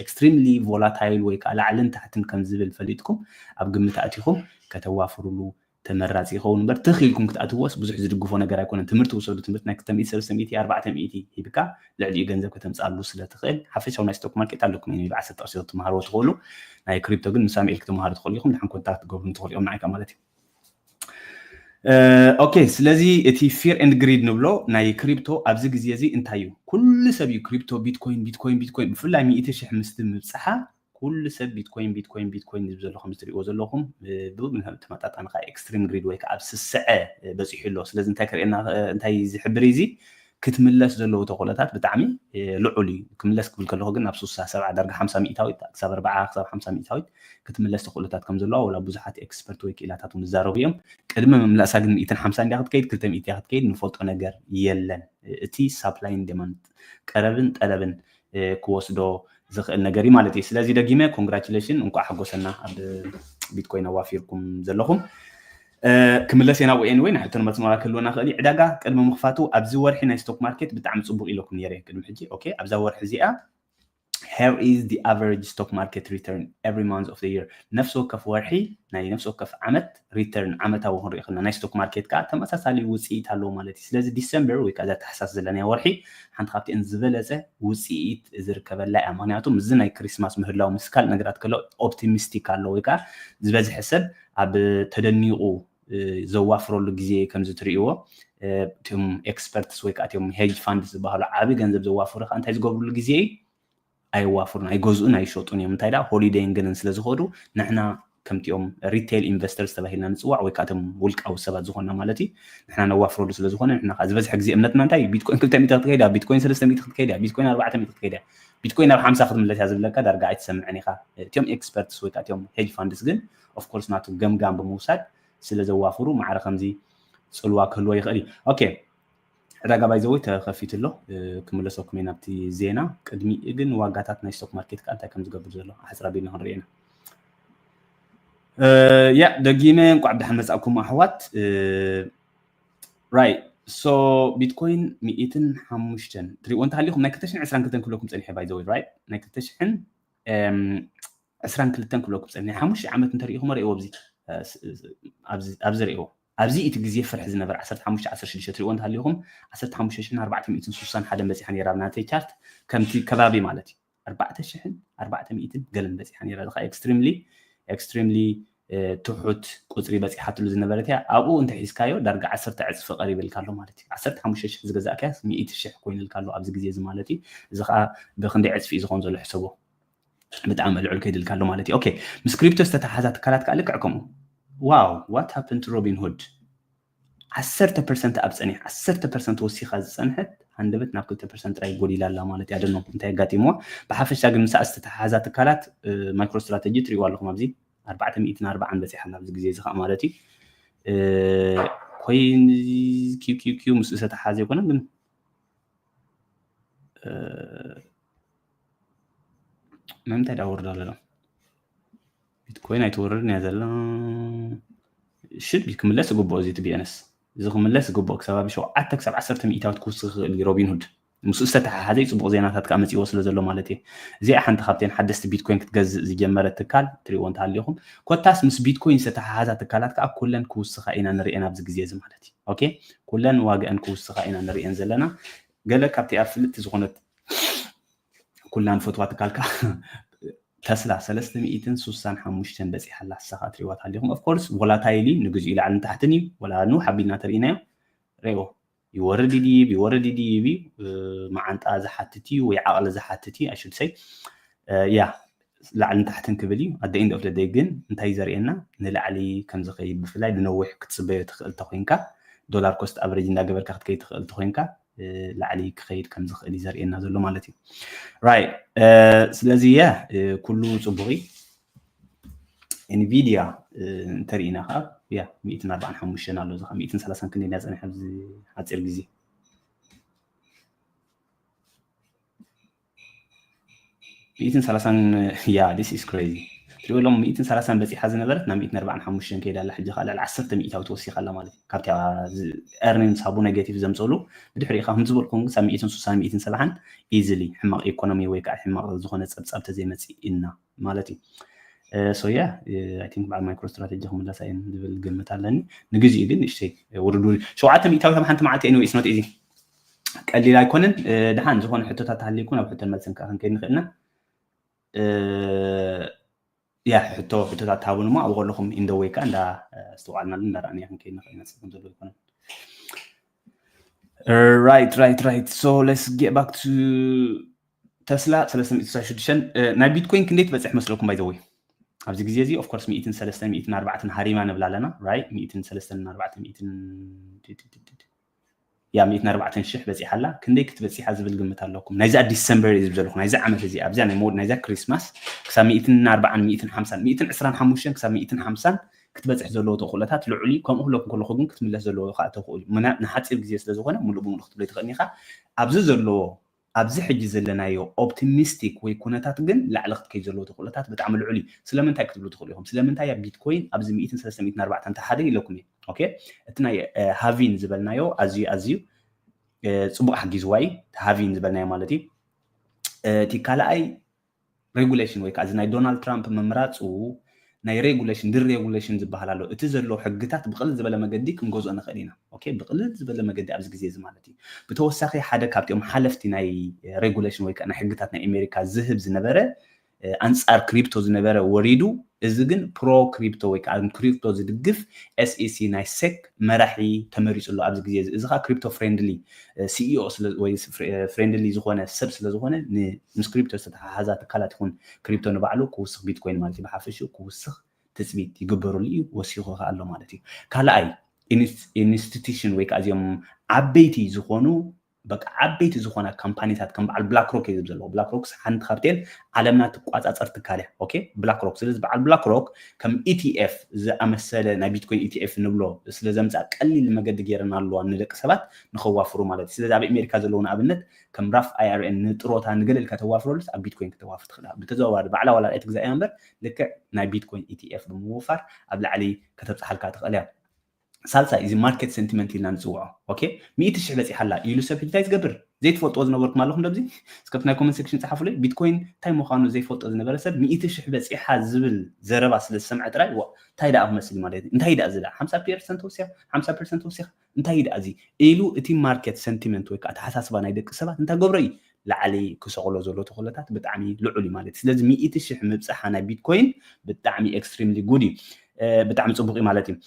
ኤክስትሪምሊ ቮላታይል ወይ ከዓ ላዕልን ታሕትን ከም ዝብል ፈሊጥኩም ኣብ ግምት ኣእቲኹም ከተዋፍሩሉ ተመራፂ ይኸውን እምበር፣ ትኽ ኢልኩም ክትኣትዎስ ብዙሕ ዝድግፎ ነገር ኣይኮነን። ትምህርቲ ውሰዱ። ትምህርቲ ናይ ክልተ ሚእቲ፣ ሰለስተ ሚእቲ፣ ኣርባዕተ ሚእቲ ሂብካ ልዕሊኡ ገንዘብ ከተምፅኣሉ ስለ ትኽእል፣ ሓፈሻዊ ናይ ስቶክ ማርኬት ኣለኩም እዩ። ብዓሰርተ ቅርሺ ክትመሃርዎ ትኽእሉ። ናይ ክሪፕቶ ግን ምስ ሳሙኤል ክትመሃሩ ትኽእሉ ኢኹም። ድሓን ኮንታክት ትገብሩ ትኽእሉ እዮም ንዓይ ማለት እዩ። ኦኬ፣ ስለዚ እቲ ፊር ኤንድ ግሪድ ንብሎ ናይ ክሪፕቶ ኣብዚ ግዜ እዚ እንታይ እዩ? ኩሉ ሰብ እዩ ክሪፕቶ፣ ቢትኮይን፣ ቢትኮይን፣ ቢትኮይን፣ ብፍላይ ሚእቲ ሽሕ ምስቲ ምብፅሓ ኩሉ ሰብ ቢትኮይን፣ ቢትኮይን፣ ቢትኮይን ዝብል ዘሎ ከም እትሪእዎ ዘለኹም፣ እ፣ ብተመጣጣኒ ከዓ ኤክስትሪም ግሪድ ወይ ከዓ ኣብ ስስዐ፣ እ፣ በፂሑ ኣሎ። ስለዚ እንታይ ከርእየና፣ እ፣ እንታይ ዝሕብር እዩ እዚ? ክትምለስ ዘለዎ ተኽእሎታት ብጣዕሚ፣ እ፣ ልዑል እዩ። ክምለስ ክብል ከለኹ ግን ናብ ሱሳ፣ ሰብዓ፣ ዳርጋ ሓምሳ ሚእታዊት ክሳብ ኣርባዓ ክሳብ ሓምሳ ሚእታዊት ክትምለስ ተኽእሎታት ከም ዘለዋ ወላ ብዙሓት ኤክስፐርት ወይ ክኢላታት እውን ዝዛረቡ እዮም። ቅድሚ ምምላሳ ግን ሚእትን ሓምሳን እንድያ ክትከይድ፣ ክልተ ሚእቲ ክትከይድ ንፈልጦ ነገር የለን። እቲ ሳፕላይን ዲማንድ፣ ቀረብን ጠለብን፣ እ፣ ክወስዶ ዝኽእል ነገር እዩ ማለት እዩ። ስለዚ ደጊመ ኮንግራቹሌሽን፣ እንኳዕ ሓጎሰና ኣብ ቢትኮይን ኣዋፊርኩም ዘለኹም። እ፣ ክምለስ እየ ናብኡ ኤኒወይ፣ ናይ ሕቶን መልስን ዋላ ክህልወና ክእል እዩ። ዕዳጋ ቅድሚ ምኽፋቱ ኣብዚ ወርሒ ናይ ስቶክ ማርኬት ብጣዕሚ ጽቡቕ ኢለኩም ነይረ ቅድሚ ሕጂ። ኦኬ፣ ኣብዛ ወርሒ እዚኣ here is the average stock market return every month of the year። ነፍሲ ወከፍ ወርሒ፣ ናይ ነፍሲ ወከፍ ዓመት ሪተርን ዓመታዊ ክንርኢ ከለና ናይ ስቶክ ማርኬት ከዓ ተመሳሳሊ ውፅኢት ኣለዎ ማለት እዩ። ስለዚ ዲሰምበር ወይ ከዓ እዛ ታሕሳስ ዘለናያ ወርሒ ሓንቲ ካብቲአን ዝበለፀ ውፅኢት ዝርከበላ እያ። ምክንያቱ ምስዚ ናይ ክሪስማስ ምህላው ምስ ካልእ ነገራት ከሎ ኦፕቲሚስቲክ ኣሎ ወይ ከዓ ዝበዝሐ ሰብ ኣብ ተደኒቑ፣ እ፣ ዘዋፍረሉ ግዜ እዩ። ከምዚ ትርእይዎ፣ እ፣ እቶም ኤክስፐርትስ ወይ ከዓ እቶም ሄጅ ፋንድስ ዝበሃሉ ዓቢ ገንዘብ ዘዋፍሩ ከዓ እንታይ ዝገብርሉ ግዜ እዩ? ኣይዋፍሩን፣ ኣይገዝኡን፣ ኣይሸጡን እዮም። እንታይ ደኣ ሆሊደይን ገለን ስለ ዝኸዱ ንሕና ከምቲኦም ሪቴል ኢንቨስተርስ ተባሂልና ንፅዋዕ ወይ ከዓ እቶም ውልቃዊ ሰባት ዝኾንና ማለት እዩ። ንሕና ነዋፍረሉ ስለ ዝኾነ ንሕና ከዓ ዝበዝሐ ግዜ እምነትና እንታይ እዩ? ቢትኮይን ክልተ ሚእቲ ክትከይድ እያ፣ ቢትኮይን ሰለስተ ሚእቲ ክትከይድ እያ፣ ቢትኮይን ኣርባዕተ ሚእቲ ክትከይድ እያ፣ ቢትኮይን ናብ ሓምሳ ክትምለስ እያ ዝብለካ ዳርጋ ኣይትሰምዕን ኢኻ። እቲኦም ኤክስፐርትስ ወይ ከዓ እቲኦም ሄጅ ፋንድስ ግን ኦፍኮርስ ናቱ ገምጋም ብምውሳድ ስለ ዘዋፍሩ ማዕረ ከምዚ ፅልዋ ክህልዎ ይኽእል እዩ። ኦኬ፣ ዕዳጋ ባይዘወይ ተኸፊቱ ኣሎ። እ፣ ክምለሰኩም እየ ናብቲ ዜና። ቅድሚ ግን ዋጋታት ናይ ስቶክ ማርኬት ከዓ እንታይ ከም ዝገብር ዘሎ ኣሕፅር ኣቢልና ክንርኢ ኢና። እ፣ ያ ደጊመ እንኳዕ ብደሓን መፃእኩም ኣሕዋት። እ፣ ራይ ሶ ቢትኮይን ሚእትን ሓሙሽተን ትሪእዎ እንተሃሊኹም ናይ ክልተ ሽሕን ዕስራን ክልተን ክብለኩም ፀኒሐ ባይዘወይ ራይ ናይ ክልተ ሽሕን፣ እም፣ ዕስራን ክልተን ክብለኩም ፀኒሐ። ናይ ሓሙሽተ ዓመት እንተሪኢኹሞ ርእይዎ ኣብዚ፣ እ፣ ስ-፣ ስ-፣ ኣብዚ፣ ኣብዚ ርእይዎ። ኣብዚ እቲ ግዜ ፍርሒ ዝነበረ ዓሰርተ ሓሙሽተ ዓሰርተ ሽዱሽተ ትሪእዎ እንተሃሊኹም ዓሰርተ ሓሙሽተ ሽሕን ኣርባዕተ ሚእትን ስሳን ሓደን በፂሓ ነይራ ኣብ ናተይ ቻርት ከምቲ ከባቢ ማለት እዩ። ኣርባዕተ ሽሕን ኣርባዕተ ሚእትን ገለን በፂሓ ነይራ። እዚ ከዓ ኤክስትሪምሊ፣ ኤክስትሪምሊ፣ እ፣ ትሑት ቁፅሪ በፂሓትሉ ዝነበረት እያ። ኣብኡ እንተ ሒዝካዮ ዳርጋ ዓሰርተ ዕፅፊ ቀሪብልካ ኣሎ ማለት እዩ። ዓሰርተ ሓሙሽተ ሽሕ ዝገዛእካያ ሚእቲ ሽሕ ኮይኑልካ ኣሎ ኣብዚ ግዜ እዚ ማለት እዩ። እዚ ከዓ ብክንደይ ዕፅፊ እዩ ዝኾን ዘሎ ሕሰቦ። ብጣዕሚ ልዑል ከይድልካ ኣሎ ማለት እዩ። ኦኬ፣ ምስ ክሪፕቶ ዝተተሓሓዛ ትካላት ከዓ ልክዕ ከምኡ። ዋው፣ what happened to Robinhood? ዓሰርተ ፐርሰንት ኣብ ፀኒሕ፣ ዓሰርተ ፐርሰንት ወሲኻ ዝፀንሐት ሃንደበት ናብ ክልተ ፐርሰንት ጥራይ ጎዲላ ኣላ ማለት እያ። ደኖ እንታይ ኣጋጢምዋ? ብሓፈሻ ግን ምስኣ ዝተተሓሓዛ ትካላት፣ እ፣ ማይክሮ ስትራተጂ ትሪእዋ ኣለኹም ኣብዚ ኣርባዕተ ሚእትን ኣርባዓን በፂሓ ኣላ ኣብዚ ግዜ እዚ ከዓ ማለት እዩ። እ፣ ኮይን ኪው ኪው ኪው ምስኡ ዝተተሓሓዘ ኣይኮነን ግን፣ እ፣ ንምንታይ ዳ ወርዶ ኣሎ? ቢትኮይን ኣይትወርድን እያ ዘላ። ሽድ ክምለስ ዝግብኦ እዚ ቱ ቢ ኦነስት እዚ ክምለስ ዝግብኦ ክሳብ ሸውዓተ ክሳብ ዓሰርተ ሚእታዊት ክውስኽ ይኽእል እዩ ሮቢንሁድ ምስኡ ዝተተሓሓዘ እዩ ፅቡቕ ዜናታት ከዓ መፅእዎ ስለ ዘሎ ማለት እዩ። እዚኣ ሓንቲ ካብተን ሓደስቲ ቢትኮይን ክትገዝእ ዝጀመረት ትካል ትሪእዎ እንተሃሊኹም ኮታስ ምስ ቢትኮይን ዝተተሓሓዛ ትካላት ከዓ ኩለን ክውስኻ ኢና ንሪኤን ኣብዚ ግዜ እዚ ማለት እዩ። ኦኬ ኩለን ዋግአን ክውስኻ ኢና ንሪኤን ዘለና። ገለ ካብቲኣ ፍልጥቲ ዝኾነት ኩላ ንፈትዋ ትካል ከዓ ተስላ ሰለስተ ሚእትን ስሳን ሓሙሽተን በፂሓ ኣላ ንሳ ከዓ ትሪእዋ ትሃሊኹም ኦፍኮርስ ቮላታይል እዩ ንግዚኡ ላዕልን ታሕትን እዩ ወላ ንውሕ ኣቢልና ተሪኢናዮ ሪእዎ ይወርድ ይድይብ ይወርድ ይድይብ እዩ መዓንጣ ዝሓትት እዩ ወይ ዓቕሊ ዝሓትት እዩ ኣሹድ ሰይ ያ ላዕልን ታሕትን ክብል እዩ ኣደ ኢንድ ኦፍ ደይ ግን እንታይ ዘርእየና ንላዕሊ ከምዝኸይድ ብፍላይ ንነዊሕ ክትፅበዮ ትኽእል ተኮይንካ ዶላር ኮስት ኣቨሬጅ እንዳገበርካ ክትከይድ ትኽእል ተኮይንካ ላዕሊ ክኸይድ ከም ዝኽእል እዩ ዘርእየና ዘሎ ማለት እዩ። ራይ ስለዚ የ ኩሉ ፅቡቕ እዩ። ኤንቪዲያ እንተርኢና ከዓ ያ ሚእትን ኣርባዓን ሓሙሽተን ኣሎ እዚ ከዓ ሚእትን ሰላሳን ክንደይ ዳፀንሐ ኣብዚ ሓፂር ግዜ ሚእትን ሰላሳን ያ this is crazy ትሪእሎም ሚእትን ሰላሳን በፂሓ ዝነበረት ናብ ሚእትን ኣርባዓን ሓሙሽተን ከይዳ ኣላ ሕጂ ከዓ ልዕሊ ዓሰርተ ሚእታዊ ተወሲኻ ኣላ ማለት እዩ ካብቲ ኤርኒንግስ ሃቡ ኔጌቲቭ ዘምፀሉ ብድሕሪኡ ከዓ ከምዝበልኩም ክሳብ ሚእትን ስሳን ሚእትን ሰብዓን ኢዝሊ ሕማቕ ኢኮኖሚ ወይ ከዓ ሕማቕ ዝኾነ ፀብፃብ ተዘይመፅእ ኢና ማለት እዩ so yeah I think በዓል ማይክሮ ስትራቴጂ ክምለሳ እየን ዝብል ግምት ኣለኒ ንግዚኡ ግን ንእሽተይ ውርድ ውርድ ሸውዓተ ሚእታዊት ኣብ ሓንቲ መዓልቲ anyway it's not easy ቀሊል ኣይኮነን ድሓን ዝኾነ ሕቶታት ተሃልይኩ ናብ ሕቶን መልስን ከዓ ክንከይድ ንኽእልና ያ ሕቶ ሕቶታት ትሃቡን እሞ ኣብ ከለኹም ኢንደወይ ከዓ እንዳ ኣስተውዓልናሉ እንዳረኣናዮ ክንከይድ ንኽእል ኢና ፅቡቅ ዘሎ ይኮነን right right right so let's get back to ተስላ ሰለስተ ሚእቲ ስሳን ሽዱሽተን ናይ ቢትኮይን ክንደይ ትበፅሕ መስለኩም ባይዘወይ ኣብዚ ግዜ እዚ ኦፍኮርስ ሚእትን ሰለስተን ሚእትን ኣርባዕተን ሃሪማ ንብላ ኣለና right ሚእትን ሰለስተን ኣርባዕተን ሚእትን ያ ሚእትን ኣርባዕተን ሽሕ በፂሓ ኣላ ክንደይ ክትበፂሓ ዝብል ግምት ኣለኩም ናይዛ ዲሰምበር እዩ ዝብል ዘለኹ ናይዛ ዓመት እዚ ኣብዚኣ ናይ ሞድ ናይዛ ክሪስማስ ክሳብ ሚእትን ኣርባዓን ሚእትን ሓምሳን ሚእትን ዕስራን ሓሙሽተን ክሳብ ሚእትን ሓምሳን ክትበፅሕ ዘለዎ ተኽእሎታት ልዑል እዩ ከምኡ ክለኩም ከለኹ ግን ክትምለስ ዘለዎ ከዓ ተኽእሉ እዩ ንሓፂር ግዜ ስለ ዝኾነ ሙሉእ ብሙሉእ ክትብሎ ይትኽእል ኢኻ ኣብዚ ዘለዎ ኣብዚ ሕጂ ዘለናዮ ኦፕቲሚስቲክ ወይ ኩነታት ግን ላዕሊ ክትከይድ ዘለዎ ተኽእሎታት ብጣዕሚ ልዑል እዩ ስለምንታይ ክትብሉ ትኽእሉ ኢኹም ስለምንታይ ኣብ ቢትኮይን ኣብዚ ሚእትን ሰለስተ ሚእትን ኣርባዕተን ተሓደ ኢለኩም እዩ ኦኬ እቲ ናይ ሃቪን ዝበልናዮ ኣዝዩ ኣዝዩ ፅቡቅ ሓጊዝዋ እዩ ሃቪን ዝበልናዮ ማለት እዩ እቲ ካልኣይ ሬጉሌሽን ወይ ከዓ እዚ ናይ ዶናልድ ትራምፕ ምምራፁ ናይ ሬጉሌሽን ድሬጉሌሽን ዝበሃል ኣሎ እቲ ዘሎ ሕግታት ብቅልል ዝበለ መገዲ ክንገዝኦ ንኽእል ኢና ኦኬ ብቅልል ዝበለ መገዲ ኣብዚ ግዜ እዚ ማለት እዩ ብተወሳኺ ሓደ ካብቲኦም ሓለፍቲ ናይ ሬጉሌሽን ወይ ከዓ ናይ ሕግታት ናይ ኣሜሪካ ዝህብ ዝነበረ ኣንፃር ክሪፕቶ ዝነበረ ወሪዱ እዚ ግን ፕሮ ክሪፕቶ ወይ ከዓ ክሪፕቶ ዝድግፍ ኤስኢሲ ናይ ሴክ መራሒ ተመሪፁ ኣሎ ኣብዚ ግዜ እዚ እዚ ከዓ ክሪፕቶ ፍሬንድሊ ሲኢኦ ወይ ፍሬንድሊ ዝኾነ ሰብ ስለ ዝኾነ ምስ ክሪፕቶ ዝተተሓሓዛ ትካላት ይኹን ክሪፕቶ ንባዕሉ ክውስኽ ቢትኮይን ማለት እዩ ብሓፈሽኡ ክውስኽ ትፅቢት ይግበረሉ እዩ ወሲኹ ከዓ ኣሎ ማለት እዩ ካልኣይ ኢንስቲቱሽን ወይ ከዓ እዚኦም ዓበይቲ ዝኾኑ በቃ ዓበይቲ ዝኾና ካምፓኒታት ከም በዓል ብላክሮክ እዩ ዝብ ዘለዎ ብላክሮክ ሓንቲ ካብተን ዓለምና ትቋፃፀር ትካል እያ ኦኬ ብላክሮክ ስለዚ በዓል ብላክሮክ ከም ኢቲኤፍ ዝኣመሰለ ናይ ቢትኮይን ኢቲኤፍ ንብሎ ስለ ዘምፃእ ቀሊል መገዲ ገይረን ኣለዋ ንደቂ ሰባት ንኸዋፍሩ ማለት እዩ ስለዚ ኣብ ኣሜሪካ ዘለዉ ንኣብነት ከም ራፍ ኣይኣርኤን ንጥሮታ ንገለል ከተዋፍረሉስ ኣብ ቢትኮይን ከተዋፍር ትኽእል ብተዘዋዋሪ ባዕላ ዋላ ኣይትግዛእ እያ እምበር ልክዕ ናይ ቢትኮይን ኢቲኤፍ ብምውፋር ኣብ ላዕሊ ከተብፅሓልካ ትኽእል እያ ሳልሳይ እዚ ማርኬት ሰንቲመንት ኢልና ንፅውዖ ኦኬ ሚእቲ ሽሕ በፂሓ ኣላ ኢሉ ሰብ ሕጂ እንታይ ዝገብር ዘይትፈልጥዎ ዝነበርኩም ኣለኹም ደብዚ እስከብቲ ናይ ኮመንት ሴክሽን ፀሓፉለይ ቢትኮይን እንታይ ምዃኑ ዘይፈልጦ ዝነበረ ሰብ ሚእቲ ሽሕ በፂሓ ዝብል ዘረባ ስለ ዝሰምዐ ጥራይ እንታይ ደኣ ክመስል ማለት እዩ እንታይ ደኣ ዝዳ ሓምሳ ፐርሰንት ወሲኻ ሓምሳ ፐርሰንት ወሲኻ እንታይ ደኣ እዚ ኢሉ እቲ ማርኬት ሰንቲመንት ወይ ከዓ ኣተሓሳስባ ናይ ደቂ ሰባት እንታይ ገብሮ እዩ ላዕሊ ክሰቕሎ ዘሎ ተኽእሎታት ብጣዕሚ ልዑል እዩ ማለት እዩ ስለዚ ሚእቲ ሽሕ ምብፃሓ ናይ ቢትኮይን ብጣዕሚ ኤክስትሪምሊ ጉድ እዩ ብጣዕሚ ፅቡቅ እዩ ማለት እዩ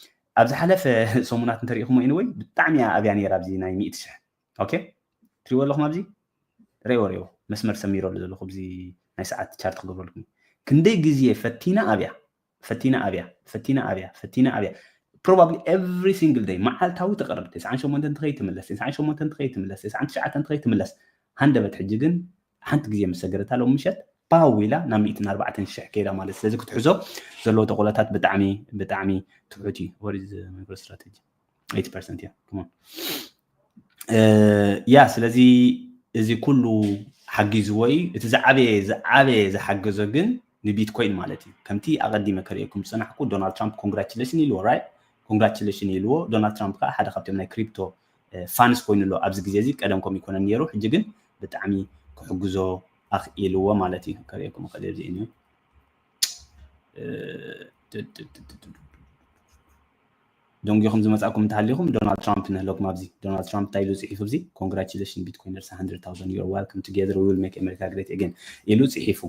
ኣብ ዝሓለፈ ሰሙናት እንተሪኢኹሞ ኢንወይ ብጣዕሚ እያ ኣብያ ነይራ ኣብዚ ናይ ሚእቲ ሽሕ ኦኬ ትሪእዎ ኣለኹም ኣብዚ ሪኦ ሪኦ መስመር ሰሚረሉ ዘለኹ ኣብዚ ናይ ሰዓት ቻርት ክገብረልኩም ክንደይ ግዜ ፈቲና ኣብያ ፈቲና ኣብያ ፈቲና ኣብያ ፈቲና ኣብያ probably every single day መዓልታዊ ትቕርብ ተስዓን ሸሞንተን ትኸይ ትምለስ ተስዓን ሸሞንተን ትኸይ ትምለስ ተስዓን ትሽዓተን ትኸይ ትምለስ ሃንደበት ሕጂ ግን ሓንቲ ግዜ ምስ ሰገደታ ሎም ምሸት ፓው ኢላ ናብ ሚእትን ኣርባዕተን ሽሕ ከይዳ ማለት ስለዚ ክትሕዞ ዘለዎ ተቆላታት ብጣዕሚ ብጣዕሚ ትሑት እዩ what is micro strategy eighty percent yeah come on ያ ስለዚ እዚ ኩሉ ሓጊዝዎ እዩ እቲ ዝዓበየ ዝዓበየ ዝሓገዞ ግን ንቢትኮይን ማለት እዩ ከምቲ ኣቐዲመ ከርእየኩም ዝፀናሕኩ ዶናልድ ትራምፕ ኮንግራቹሌሽን ኢልዎ right congratulation ኢልዎ። ዶናልድ ትራምፕ ከዓ ሓደ ካብቶም ናይ ክሪፕቶ ፋንስ ኮይኑ ኣሎ ኣብዚ ግዜ እዚ። ቀደም ከምኡ ይኮነን ነይሩ፣ ሕጂ ግን ብጣዕሚ ክሕግዞ ኣኽኢልዎ ማለት እዩ። ከርእየኩም እኽእል እየ። ኣብዚ እዩ። ደንጊኹም ዝመጻእኩም እንተሃሊኹም ዶናልድ ትራምፕ ንህለኩም። ኣብዚ ዶናልድ ትራምፕ እንታይ ኢሉ ጽሒፉ? ኣብዚ congratulation bitcoiners, one hundred thousand, you're welcome, together we will make America great again ኢሉ ጽሒፉ።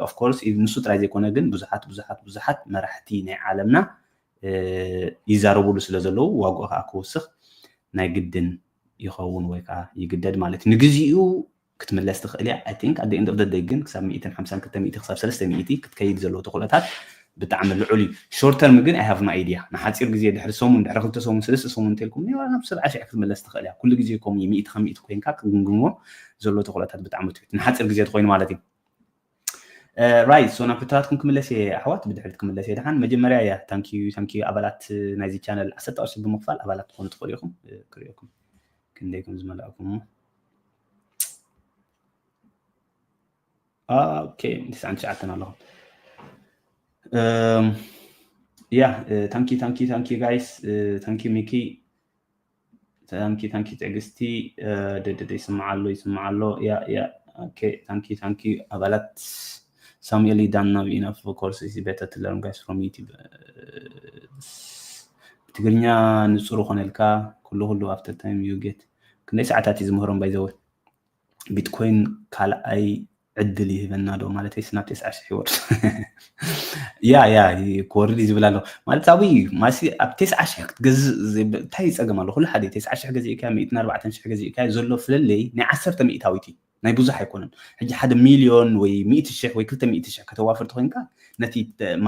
Of course ንሱ ጥራይ ዘይኮነ ግን ብዙሓት ብዙሓት ብዙሓት መራሕቲ ናይ ዓለምና ይዛረቡሉ ስለ ዘለዉ ዋግኡ ከዓ ክውስኽ ናይ ግድን ይኸውን ወይ ከዓ ይግደድ ማለት እዩ። ንግዚኡ ክትምለስ ትኽእል እያ። I think at the end of the day ግን ክሳብ ሚእትን ሓምሳን ክልተ ሚእቲ ክሳብ ሰለስተ ሚእቲ ክትከይድ ዘለዎ ተኽእሎታት ብጣዕሚ ልዑል እዩ። Short term ግን I have no idea። ንሓፂር ግዜ ድሕሪ ሰሙን ድሕሪ ክልተ ሰሙን ሰለስተ ሰሙን እንተልኩም ናብ ሰብዓ ሽሕ ክትምለስ ትኽእል እያ። ኩሉ ግዜ ከምኡ እዩ። ሚእቲ ካብ ሚእቲ ኮይንካ ክትግምግምዎ ዘሎ ተኽእሎታት ብጣዕሚ ትሑት ንሓፂር ግዜ ተኮይኑ ማለት እዩ። Right so ናብ ሕቶታትኩም ክምለስ እየ ኣሕዋት፣ ብድሕሪት ክምለስ እየ። ደሓን መጀመርያ እያ thank you thank you ኣባላት ናይዚ ቻነል ዓሰርተ ቅርሺ ብምኽፋል ኣባላት ትኾኑ ትኽእሉ ኢኹም። ክርእየኩም ክንደይ ከም ዝመላእኩም። ኦኬ ትስዓን ትሽዓተን ኣለኹም። ያ thank you thank you thank you guys thank you ሚኪ thank you thank you ትዕግስቲ ደደደ ይስማዓሎ ይስማዓሎ ያ ያ okay thank you thank you ኣባላት ሳሙኤል ይዳን ናብ enough course is better to learn guys from YouTube ብትግርኛ ንጹር ኾነልካ ኩሉ ኩሉ after time you get ክንደይ ሰዓታት እዩ ዝምህሮም by the way። ቢትኮይን ካልኣይ ዕድል ይህበና ዶ ማለተይስ ናብ ተስዓ ሽሕ ይወርድ? ያ ያ ክወርድ እዩ ዝብል ኣሎ ማለት ኣብይ ማሲ ኣብ ተስዓ ሽሕ ክትገዝእ እንታይ ፀገም ኣሎ? ኩሉ ሓደ ተስዓ ሽሕ ገዚእካ ሚእትን ኣርባዕተን ሽሕ ገዚእካ ዘሎ ፍለለይ ናይ ዓሰርተ ሚእታዊት እዩ ናይ ብዙሕ ኣይኮነን። ሕጂ ሓደ ሚልዮን ወይ ሚእቲ ሽሕ ወይ ክልተ ሚእቲ ሽሕ ከተዋፍር ተኮይንካ ነቲ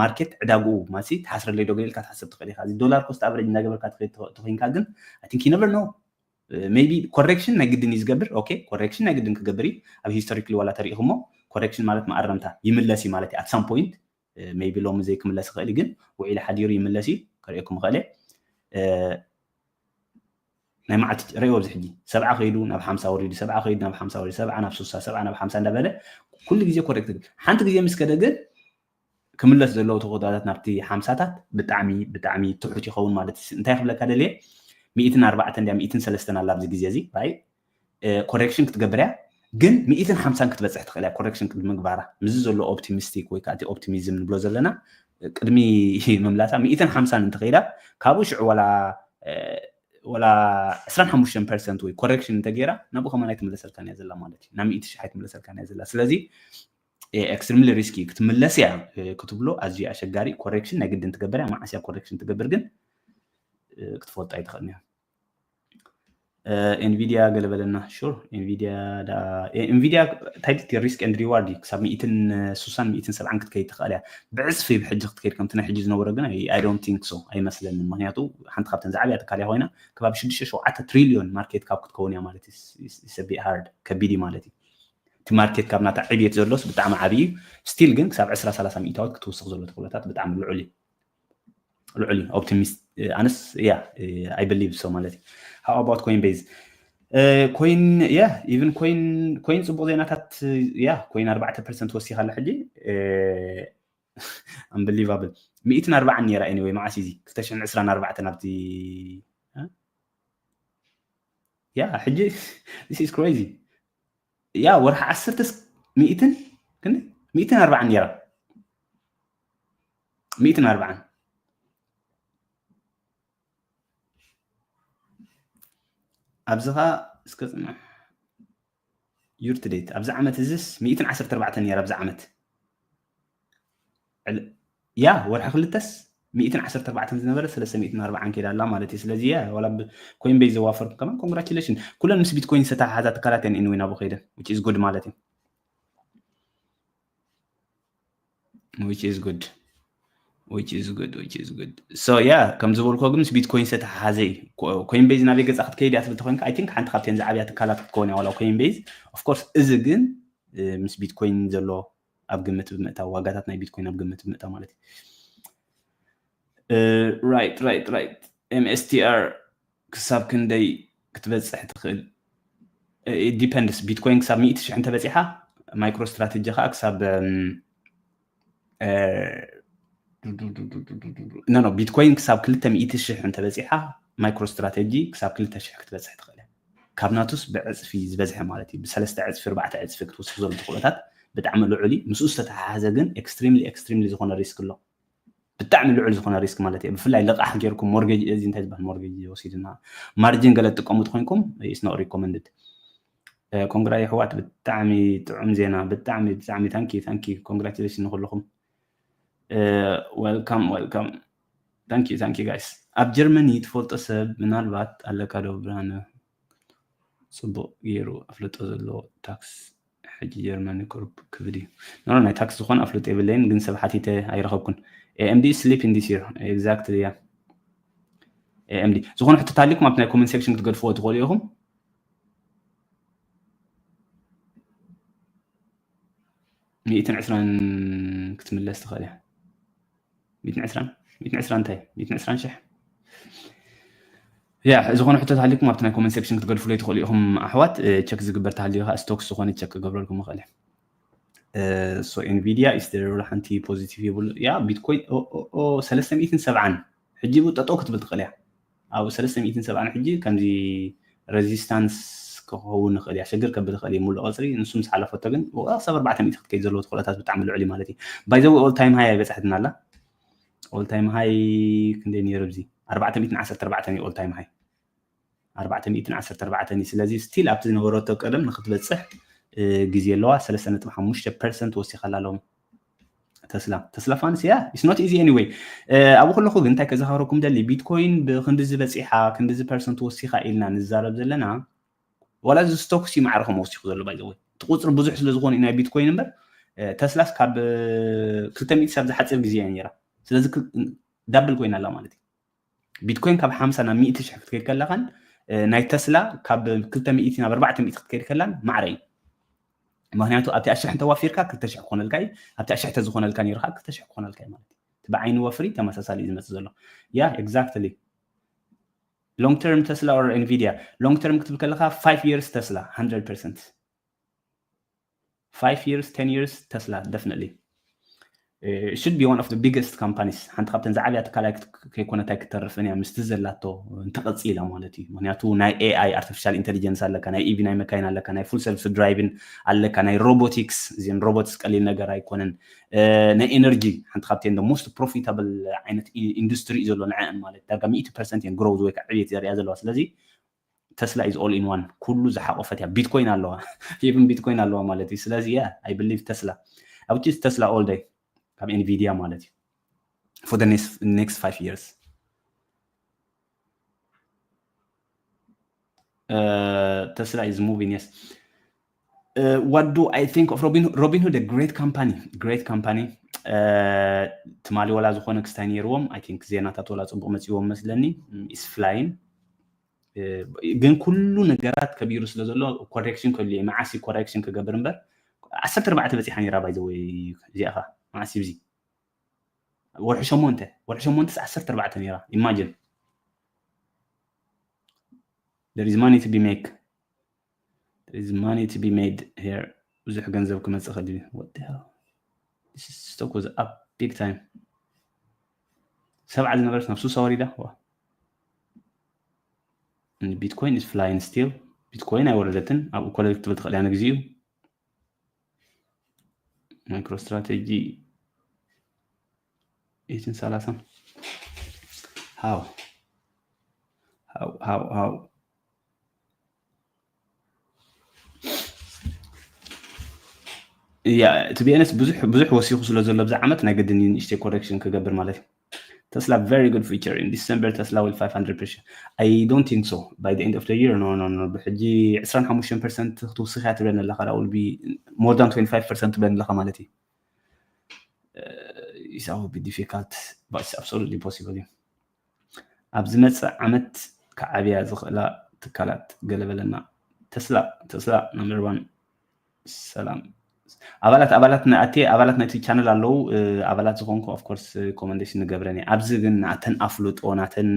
ማርኬት ዕዳግኡ ማሲ ትሓስረለይ ዶ ገለ ኢልካ ትሓስብ ትኽእል ኢኻ። እዚ ዶላር ኮስት ኣቨሬጅ እናገበርካ ተኮይንካ ግን I think you never know maybe correction ናይ ግድን እዩ ዝገብር። Okay correction ናይ ግድን ክገብር እዩ። ኣብ historically ዋላ ተሪኢኹሞ correction ማለት መኣረምታ ይምለስ እዩ ማለት እዩ። At some point maybe ሎሚ ዘይክምለስ ይኽእል ግን ውዒሉ ሓዲሩ ይምለስ እዩ። ከርእየኩም ይኽእል እየ። ናይ መዓልቲ ርእዮ ኣብዚ ሕጂ ሰብዓ ከይዱ ናብ ሓምሳ ወሪዱ ሰብዓ ከይዱ ናብ ሓምሳ ወሪዱ ሰብዓ ናብ ሱሳ ሰብዓ ናብ ሓምሳ እንዳበለ ኩሉ ግዜ correct ሓንቲ ግዜ ምስ ከደ ግን ክምለስ ዘለዎ ተወዳዳት ናብቲ ሓምሳታት ብጣዕሚ ብጣዕሚ ትሑት ይኸውን ማለት እዩ። እንታይ ክብለካ ደልየ ሚእትን ኣርባዕተን ድያ ሚእትን ሰለስተን ኣላ ኣብዚ ግዜ እዚ right correction ክትገብር እያ ግን ሚእትን ሓምሳን ክትበፅሕ ትኽእል እያ correction ቅድሚ ምግባራ ምስዚ ዘሎ optimistic ወይ ከዓ እቲ optimism ንብሎ ዘለና ቅድሚ ምምላሳ ሚእትን ሓምሳን እንተኸይዳ ካብኡ ሽዑ ወላ ወላ ዕስራን ሓሙሽተን percent ወይ correction እንተገይራ ናብኡ ከማን ኣይትምለሰልካን እያ ዘላ ማለት እዩ። ናብ ሚእቲ ሽሕ ኣይትምለሰልካን እያ ዘላ። ስለዚ extremely risky ክትምለስ እያ ክትብሎ ኣዝዩ ኣሸጋሪ። Correction ናይ ግድን ትገብር እያ። መዓስ እያ correction ትገብር ግን ክትፈልጦ ኣይትኽእልን እያ። Nvidia ገለ በለና። Sure Nvidia Nvidia እንታይ ድቲ risk and reward እዩ ክሳብ ሚእትን ሱሳን ሚእትን ሰብዓን ክትከይድ ትኽእል እያ። ብዕፅፊ ብሕጂ ክትከይድ ከምቲ ናይ ሕጂ ዝነበረ ግን I don't think so ኣይመስለንን። ምክንያቱ ሓንቲ ካብተን ዝዓብያ ትካል እያ ኮይና ከባቢ ሽዱሽተ ሸውዓተ trillion market cap ክትከውን እያ ማለት is a bit hard ከቢድ እዩ ማለት እዩ። እቲ market cap ናታ ዕብየት ዘሎስ ብጣዕሚ ዓብዪ እዩ። Still ግን ክሳብ ዕስራ ሰላሳ ሚእታዊት ክትውስኽ ዘሎ ተኽእሎታት ብጣዕሚ ልዑል እዩ። ልዑል እዩ። Optimist ኣነስ yeah I believe so ማለት እዩ። How about Coinbase? ኮይን yeah even ኮይን ኮይን ፅቡቅ ዜናታት yeah ኮይን ኣርባዕተ percent ወሲኻ ኣላ ሕጂ። Unbelievable ሚእትን ኣርባዓን ነይራ anyway መዓስ እዚ ክልተ ሽሕን ዕስራን ኣርባዕተን ኣብቲ yeah ሕጂ this is crazy yeah ወርሒ ዓሰርተ ሚእትን ክንደይ ሚእትን ኣርባዓን ነይራ ሚእትን ኣርባዓን ኣብዚ ኸዓ እስከ ፅንሕ year to date ኣብዚ ዓመት እዚስ ሚእትን ዓሰርተ ኣርባዕተን ነይራ ኣብዚ ዓመት ያ ወርሒ ክልተስ ሚእትን ዓሰርተ ኣርባዕተን ዝነበረ ሰለስተ ሚእትን ኣርባዓን ከይዳ ኣላ ማለት እዩ። ስለዚ ያ ዋላ ኮይን ቤዝ ዘዋፈርኩም ከማን congratulation ኩለን ምስ ቢትኮይን ዝተተሓሓዛ ትካላት እየን anyway ናብኡ ከይደን which is good ማለት እዩ። Which is good which is good which is good so yeah ከም ዝበልኮ ግን ምስ ቢትኮይን ዝተተሓሓዘ እዩ። ኮይን ቤዝ ናበይ ገዛ ክትከይድ እያ ትብል ተኮይንካ I think ሓንቲ ካብተን ዝዓብያ ትካላት ክትከውን እያ ዋላ ኮይን ቤዝ። Of course እዚ ግን ምስ ቢትኮይን ዘሎ ኣብ ግምት ብምእታው ዋጋታት ናይ ቢትኮይን ኣብ ግምት ብምእታው ማለት እዩ። Right right right MSTR ክሳብ ክንደይ ክትበፅሕ ትኽእል? Depends ቢትኮይን ክሳብ ሚእቲ ሽሕ እንተበፂሓ MicroStrategy ከዓ ክሳብ ኖ ኖ፣ ቢትኮይን ክሳብ ክልተ ሚእቲ ሽሕ እንተበፂሓ፣ ማይክሮ ስትራቴጂ ክሳብ ክልተ ሽሕ ክትበፅሕ ትኽእል እያ። ካብ ናቱስ ብዕፅፊ ዝበዝሐ ማለት እዩ። ብሰለስተ ዕፅፊ፣ ኣርባዕተ ዕፅፊ ክትውስኽ ዘሎ ተኽእሎታት ብጣዕሚ ልዑል እዩ። ምስኡ ዝተተሓሓዘ ግን ኤክስትሪምሊ ኤክስትሪምሊ ዝኾነ ሪስክ ኣሎ። ብጣዕሚ ልዑል ዝኾነ ሪስክ ማለት እዩ። ብፍላይ ልቓሕ ጌርኩም ሞርጌጅ፣ እዚ እንታይ ዝበሃል ሞርጌጅ ወሲድና፣ ማርጅን ገለ ትጥቀሙ ተኮይንኩም፣ it's not recommended። ኮንግራ የሕዋት፣ ብጣዕሚ ጥዑም ዜና። ብጣዕሚ ብጣዕሚ ታንኪ ታንኪ፣ ኮንግራቹሌሽን ንኩልኹም። Welcome welcome። Thank you thank you guys። ኣብ ጀርመኒ ትፈልጦ ሰብ ምናልባት ኣለካ ዶ ብርሃነ? ጽቡቕ ገይሩ ኣፍልጦ ዘለዎ ታክስ ሕጂ ጀርመኒ ቁሩብ ክብድ እዩ። ኖ ናይ ታክስ ዝኾነ ኣፍልጦ የብለይን፣ ግን ሰብ ሓቲተ ኣይረኸብኩን። AMD sleep in this year exactly yeah። AMD ዝኾነ ሕቶ ታሊኩም ኣብቲ ናይ ኮመንት ሴክሽን ክትገድፍዎ ትኽእሉ ኢኹም። ሚእትን ዕስራን ክትምለስ ትኽእል እያ። ሚእትን ዕስራን ሚእትን ዕስራን እንታይ ሚእትን ዕስራን ሽሕ። ያ ዝኾነ ሕቶ ተሃሊኩም ኣብቲ ናይ ኮመንት ሴክሽን ክትገድፉለይ ትኽእሉ ኢኹም ኣሕዋት። ቸክ ዝግበር ተሃልዩ ከዓ ስቶክስ ዝኾነ ቸክ ክገብረልኩም ይኽእል እየ። So Nvidia is there ሓንቲ ፖዚቲቭ የብሉ። ያ ቢትኮይን ሰለስተ ሚእትን ሰብዓን ሕጂ ጠጠው ክትብል ትኽእል እያ። ኣብ ሰለስተ ሚእትን ሰብዓን ሕጂ ከምዚ ሬዚስታንስ ክኸውን ይኽእል እያ፣ ሸግር ከብል ይኽእል እዩ ሙሉእ ቀፅሪ። ንሱ ምስ ሓለፈቶ ግን ክሳብ ኣርባዕተ ሚእቲ ክትከይድ ዘለዎ ተኽእሎታት ብጣዕሚ ልዑል እዩ ማለት እዩ። By the way all time high ኣይበፅሐትን ኣላ። All time high ክንደይ ነይሩ? እዚ ኣርባዕተ ሚእትን ዓሰርተ ኣርባዕተን እዩ all time high። ኣርባዕተ ሚእትን ዓሰርተ ኣርባዕተን እዩ። ስለዚ ስቲል ኣብቲ ዝነበረቶ ቀደም ንክትበፅሕ ግዜ ኣለዋ። ሰለስተ ነጥቢ ሓሙሽተ ፐርሰንት ወሲኻላ ሎሚ። ተስላ ተስላ ፋንስ ያ it's not easy anyway። ኣብኡ ከለኹ ግን እንታይ ከዘኻረኩም ደሊ፣ ቢትኮይን ብክንድዚ በፂሓ ክንድዚ ፐርሰንት ወሲኻ ኢልና ንዛረብ ዘለና፣ ዋላ እዚ ስቶክስ እዩ ማዕረ ከም ወሲኹ ዘሎ ባይዘወይ። እቲ ቁፅሪ ብዙሕ ስለ ዝኾነ እዩ ናይ ቢትኮይን እምበር፣ ተስላስ ካብ ክልተ ሚእቲ ሰብ ዝሓፅር ግዜ እያ ነይራ። ስለዚ ዳብል ኮይና ኣላ ማለት እዩ። ቢትኮይን ካብ ሓምሳ ናብ ሚእቲ ሽሕ ክትከይድ ከላኻን ናይ ተስላ ካብ ክልተ ሚእቲ ናብ ኣርባዕተ ሚእቲ ክትከይድ ከላን ማዕረ እዩ። ምክንያቱ ኣብቲ ኣሽሕ እንተዋፊርካ ክልተ ሽሕ ክኾነልካ እዩ፣ ኣብቲ ኣሽሕ ተዝኾነልካ ነይሩ ከዓ ክልተ ሽሕ ክኾነልካ እዩ ማለት እዩ። እቲ ብዓይኒ ወፍሪ ተመሳሳሊ እዩ ዝመፅእ ዘሎ። ያ exactly። Long term Tesla or Nvidia? Long term ክትብል ከለካ five years Tesla hundred percent። Five years, ten years Tesla definitely. It should be one of the biggest companies. ሓንቲ ካብተን ዝዓብያ ትካል ከይኮነት ኣይክተርፍን እያ ምስቲ ዘላቶ እንተቐፂላ ማለት እዩ። ምክንያቱ ናይ AI artificial intelligence ኣለካ፣ ናይ ኢቪ ናይ መካይን ኣለካ፣ ናይ full self drive ን ኣለካ፣ ናይ ሮቦቲክስ፣ እዚን ሮቦትስ ቀሊል ነገር ኣይኮነን። ናይ ኤነርጂ ሓንቲ ካብተን the most profitable ዓይነት ኢንዱስትሪ እዩ ዘሎ ንዐን ማለት ዳርጋ ሚእቲ ፐርሰንት እየን ግሮውዝ ወይ ከዓ ዕብየት ዘሪኣ ዘለዋ። ስለዚ ተስላ is all in one፣ ኩሉ ዝሓቆፈት እያ። ቢትኮይን ኣለዋ፣ even ቢትኮይን ኣለዋ ማለት እዩ። ስለዚ yeah I believe ተስላ። I would choose ተስላ all day ካብ ኤንቪዲያ ማለት እዩ for the next next five years። Tesla is moving, yes. What do I think of Robin Robinhood? A great company, great company. ትማሊ ወላ ዝኾነ ክስታይ ነይርዎም። I think ዜናታት ወላ ፅቡቅ መፅዎም መስለኒ። Is flying። ግን ኩሉ ነገራት ከቢሩ ስለ ዘሎ ኮሬክሽን ከሉ መዓስ ኮሬክሽን ክገብር እምበር ዓሰርተ ኣርባዕተ በፂሓ ነይራ። By the way እዚኣ ከ መዓስ ብዚ ወርሒ ሸሞንተ ወርሒ ሸሞንተ ዓሰርተ ኣርባዕተ ነይራ። Imagine። There is money to be make. There is money to be made here። ብዙሕ ገንዘብ ክመፅእ ከድል። What the hell? This stock was up big time። ሰብዓ ዝነበረት ናብ ሱሳ ወሪዳ። Bitcoin is flying still። ቢትኮይን ኣይወረደትን። ኣብኡ ኮለል ክትብል ትኽእል እያ ንግዚኡ። MicroStrategy eighteen thirty። How? How? How? How? Yeah, to be honest ብዙሕ ብዙሕ ወሲኹ ስለ ዘሎ ኣብዚ ዓመት ናይ ግድን እዩ ንእሽተይ ኮሬክሽን ክገብር ማለት እዩ። Tesla very good future in December Tesla will five hundred per share. I don't think so. By the end of the year no no no ብሕጂ ዕስራን ሓሙሽተን ፐርሰንት ክትውስኽ እያ ትብለኒ ኣለኻ። That will be more than twenty five percent ትብለኒ ኣለኻ ማለት እዩ። It's a bit difficult but it's absolutely possible እዩ። ኣብ ዝመፅእ ዓመት ክዓብያ ዝኽእላ ትካላት ገለ በለና። ተስላ ተስላ number one። ሰላም ኣባላት ኣባላት ናኣቴ ኣባላት ናይቲ ቻነል ኣለዉ። ኣባላት ዝኾንኩ of course ኮመንዴሽን ንገብረን እየ። ኣብዚ ግን ናተን ኣፍልጦ ናተን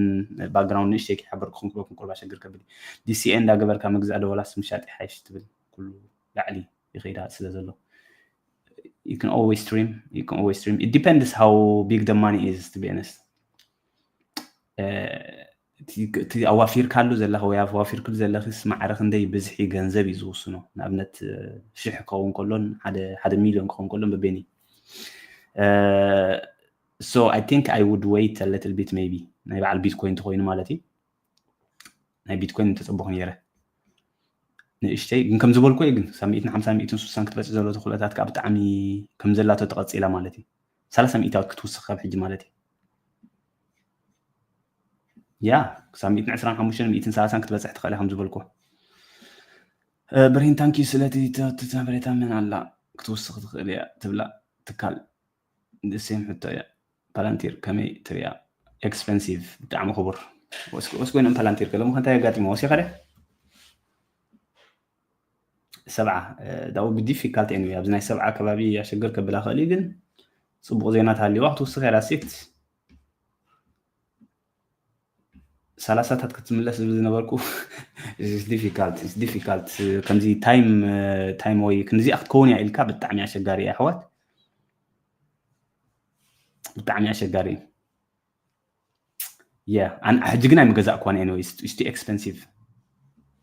ባክግራውንድ ንእሽተይ ክሓበርኩኹም ክበኩም ቁርባ ሸግር ከብል። ዲሲኤ እንዳገበርካ ምግዛእ ዶ ወላስ ምሻጥ ይሓይሽ ትብል ኩሉ ላዕሊ ይኸይዳ ስለ ዘሎ። you can always stream. You can always stream. It depends how big the money is, to be honest. እቲ ኣዋፊርካሉ ዘለኻ ወይ ኣዋፊርክሉ ዘለኽስ ማዕረ ክንደይ ብዝሒ ገንዘብ እዩ ዝውስኖ። ንኣብነት ሽሕ ክኸውን ከሎን ሓደ ሚሊዮን ክኸውን ከሎን በበይኒ። So I think I would wait a little bit, maybe ናይ በዓል ቢትኮይን እንተኾይኑ ማለት እዩ። ናይ ቢትኮይን እንተፀበኹ ነይረ ንእሽተይ ግን ከም ዝበልኩ ግን ሳብ ሚእትን ሓምሳ ሚእትን ስሳን ክትበፅእ ዘሎ ተኽእሎታት ከዓ ብጣዕሚ ከም ዘላቶ ተቐፂላ ማለት እዩ። ሰላሳ ሚእታዊት ክትውስኽ ካብ ሕጂ ማለት እዩ። ያ ክሳብ ሚእትን ዕስራን ሓሙሽተን ሚእትን ሰላሳን ክትበፅሕ ትኽእል ከም ዝበልኩ። ብርሂን ታንኪ ስለቲ ተበሬታ ምን ኣላ ክትውስኽ ትኽእል እያ ትብላ ትካል ሴም ሕቶ እያ። ፓላንቲር ከመይ ትሪያ? ኤክስፐንሲቭ ብጣዕሚ ክቡር። ወስኮይኖም ፓላንቲር ከለሙ ከንታይ ኣጋጢሞ ወሲኸ ደ ሰብዓ ዳው ብዲፊካልት ኤንዌ ኣብዚ ናይ ሰብዓ ከባቢ ኣሸገር ከብላ ክእል ግን ፅቡቅ ዜና ተሃሊዋ ክትውስኽ እያ ዳሴት ሰላሳታት ክትምለስ ዝብል ዝነበርኩ ዲፊካልት ዲፊካልት ከምዚ ታይም ታይም ወይ ክንዚኣ ክትከውን እያ ኢልካ ብጣዕሚ ኣሸጋሪ እያ ኣሕዋት ብጣዕሚ ኣሸጋሪ እዩ የ ሕጂ ግን ኣይምገዛእኳን anyway it's too expensive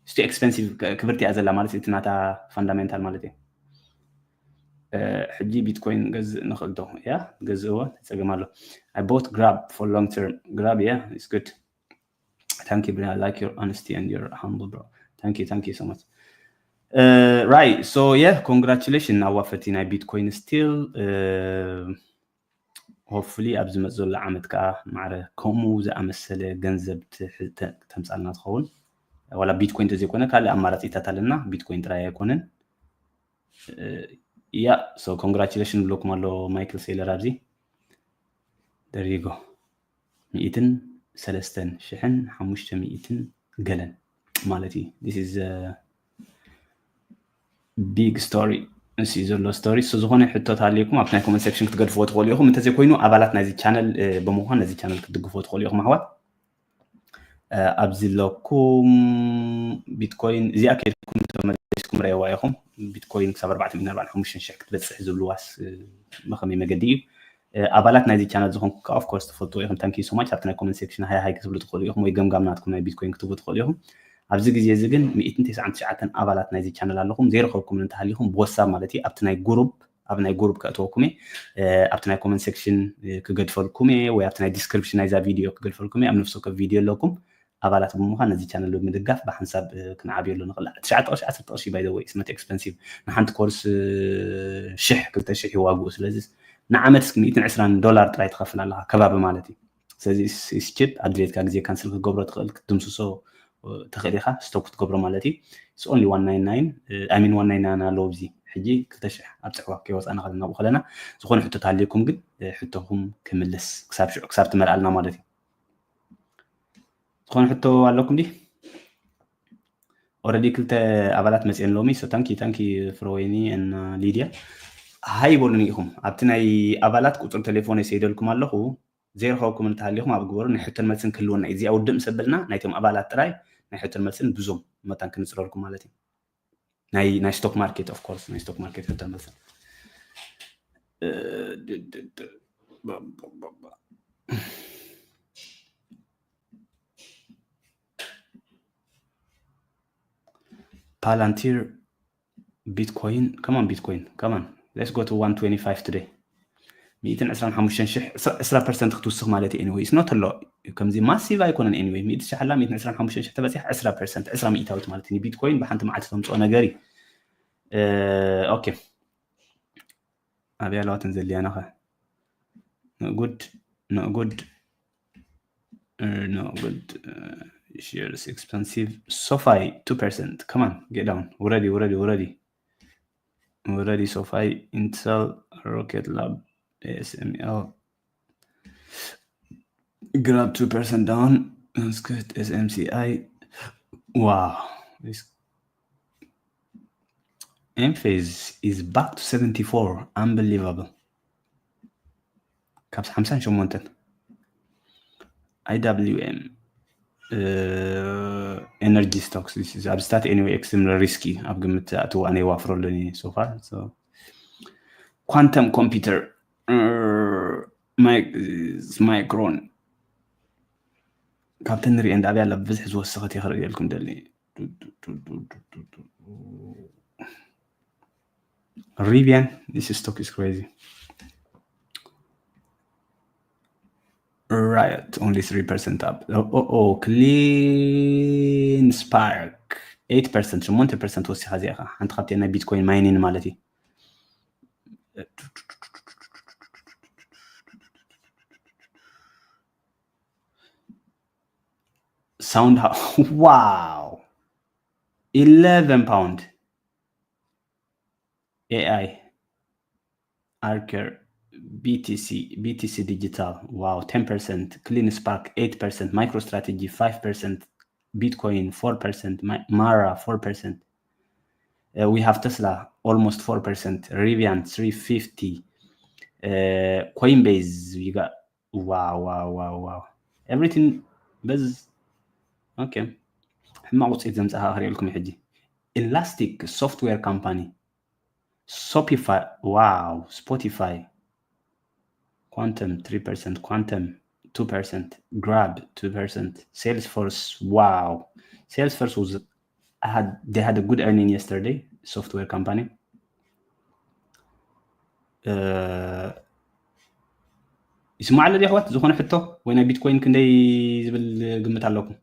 it's too expensive ክብርቲ እያ ዘላ ማለት እቲ ናታ ፋንዳሜንታል ማለት እዩ ሕጂ ቢትኮይን ገዝእ ንኽእል ዶ ያ ገዝእዎ ጸገም ኣሎ I bought Grab for long term Grab yeah it's good thank you bro I like your honesty and your humble bro thank you thank you so much uh, right so yeah congratulations ኣዋፈቲ ናይ ቢትኮይን still uh, hopefully ኣብ ዝመፅ ዘሎ ዓመት ከዓ ማዕረ ከምኡ ዝኣመሰለ ገንዘብ ተምፃልና ትኸውን ዋላ ቢትኮይን ተዘይኮነ ካልእ ኣማራፂታት ኣለና ቢትኮይን ጥራይ ኣይኮነን ያ so congratulation ብለኩም ኣሎ ማይክል ሴለር ኣብዚ ደሪጎ ሚእትን ሰለስተን ሽሕን ሓሙሽተ ሚእትን ገለን ማለት እዩ this is big story እሱ ዘሎ ስቶሪ እሱ ዝኾነ ሕቶት ሃልየኩም ኣብቲ ናይ ኮመንት ሴክሽን ክትገድፍዎ ትኽእሉ ኢኹም እንተዘይኮይኑ ኣባላት ናይዚ ቻነል ብምዃን ነዚ ቻነል ክትድግፍዎ ትኽእሉ ኢኹም ኣሕዋት ኣብዚ ኣለኩም ቢትኮይን እዚኣ ከይድኩም ተመሊስኩም ረእዋ ኢኹም ቢትኮይን ክሳብ ኣርባዕተ ሚእትን ኣርባዓን ሓሙሽተን ሽሕ ክትበፅሕ ዝብልዋስ ብኸመይ መገዲ እዩ ኣባላት ናይዚ ቻነል ዝኾንኩ ከዓ ኦፍኮርስ ትፈልጥዎ ኢኹም thank you so much ኣብቲ ናይ ኮመንት ሴክሽን ሃይ ሃይ ክትብሉ ትኽእሉ ኢኹም ወይ ገምጋም ናትኩም ናይ ቢትኮይን ክትቡ ትኽእሉ ኢኹም ኣብዚ ግዜ እዚ ግን ሚእትን ተስዓን ትሽዓተን ኣባላት ናይዚ ቻነል ኣለኹም ዘይረኸብኩም እንተሃሊኹም ብወሳብ ማለት እዩ ኣብቲ ናይ ጉሩፕ ኣብ ናይ ጉሩፕ ከእተወኩም እየ ኣብቲ ናይ ኮመንት ሴክሽን ክገድፈልኩም እየ ወይ ኣብቲ ናይ ዲስክሪፕሽን ናይዛ ቪድዮ ክገድፈልኩም እየ ኣብ ነፍሲ ወከፍ ቪድዮ ኣለኩም ኣባላት ብምዃን ነዚ ቻነል ብምድጋፍ ብሓንሳብ ክንዓብየሉ ንኽእል ትሽዓተ ቅርሺ ዓሰርተ ቅርሺ ባይ ወይ ስመት ኤክስፐንሲቭ ንሓንቲ ኮርስ ሽሕ ክልተ ሽሕ ይዋግኡ ስለዚ ንዓመት እስኪ ሚእትን ዕስራን ዶላር ጥራይ ትኸፍል ኣለኻ ከባቢ ማለት እዩ ስለዚ ስችፕ ኣብ ድሌትካ ግዜ ካንስል ክትገብሮ ትኽእል ክትድምስሶ ትኽእል ኢኻ ስቶፕ ክትገብሮ ማለት እዩ it's only one ninety-nine I mean one ninety-nine ኣለዎ ኣብዚ ሕጂ ክልተ ሽሕ ኣብፅሕዋ ከይወፃና ከለና ብኡ ከለና ዝኾነ ሕቶ ተሃልየኩም ግን ሕቶኹም ክምልስ ክሳብ ሽዑ ክሳብ ትመልኣልና ማለት እዩ ዝኾነ ሕቶ ኣለኩም ዲ already ክልተ ኣባላት መፅየን ሎሚ so thank you thank you ፍሮወይኒ and ሊድያ ሃይ በሉኒ ኢኹም ኣብቲ ናይ ኣባላት ቁፅሪ ቴሌፎን የሰይደልኩም ኣለኹ ዘይረኸብኩም እንተሃሊኹም ኣብ ግበሩ ናይ ሕቶን መልስን ክህልወና እዩ እዚኣ ውድእ ምስ ኣበልና ናይቶም ኣባላት ጥራይ ናይ ሕቶን መልስን ብዙም መታን ክንፅረልኩም ማለት እዩ ናይ ናይ ስቶክ ማርኬት ኦፍ ኮርስ ናይ ስቶክ ማርኬት ሕቶን መልስን Palantir Bitcoin. Come on, Bitcoin. Come on. Let's go to one twenty-five today. ሚእትን ዕስራን ሓሙሽተን ሽሕ ዕስራ ፐርሰንት ክትውስኽ ማለት እዩ anyway it's not a lot ከምዚ ማሲቭ ኣይኮነን anyway ሚእቲ ሽሕ ኣላ ሚእትን ዕስራን ሓሙሽተን ሽሕ ተበፂሕ ዕስራ ፐርሰንት ዕስራ ሚእታዊት ማለት እዩ ቢትኮይን ብሓንቲ መዓልቲ ተምፅኦ ነገር እዩ ኦኬ ኣብያ ኣለዋትን ዘልያናኸ ንእጉድ ንእጉድ ንእጉድ shares expensive SoFi two percent come on get down ውረዲ ውረዲ ውረዲ ውረዲ SoFi Intel Rocket Lab ASML Grab two percent down. Let's get S M C I. Wow. This Enphase is back to seventy-four. Unbelievable. ካብ ሓምሳን ሸሞንተን I W M energy stocks ኣብዚ ስታት anyway extremely risky ኣብ ግምት ኣትዋ ኣነ ይዋፍረሉን so far so Quantum computer, ማይክሮን ካብተን ንሪኤን ዳብያ ለብዝሕ ዝወሰኸት እየ ክርእየልኩም ደሊ። Rivian, this stock is crazy. Riot, only three percent up. Oh, oh, oh, Clean Spark, eight percent, ሸሞንተ ፐርሰንት ወሲኻ እዚኣ ኸዓ። ሓንቲ ካብተን ናይ ቢትኮይን ማይኒን ማለት እዩ። Sound, wow, eleven pound. A I, Arker, B T C, B T C Digital, wow, ten percent, Clean Spark, eight percent, MicroStrategy, five percent, Bitcoin, four percent, Ma- Mara, four percent. Uh, we have Tesla, almost four percent, Rivian, three fifty, uh, Coinbase, we got, wow, wow, wow, wow. Everything, በዝ፣ okay. ሕማቕ ውፅኢት ዘምፅእ ክርእየልኩም ሕጂ። Elastic Software Company, Shopify, wow, Spotify, Quantum, three percent, Quantum, two percent, Grab, two percent, Salesforce, wow. Salesforce was, had, they had a good earning yesterday, software company. Uh, ይስማዕ ኣሎ ድዩ ኣሕዋት? ዝኾነ ሕቶ ወይ ናይ ቢትኮይን ክንደይ ዝብል ግምት ኣለኩም?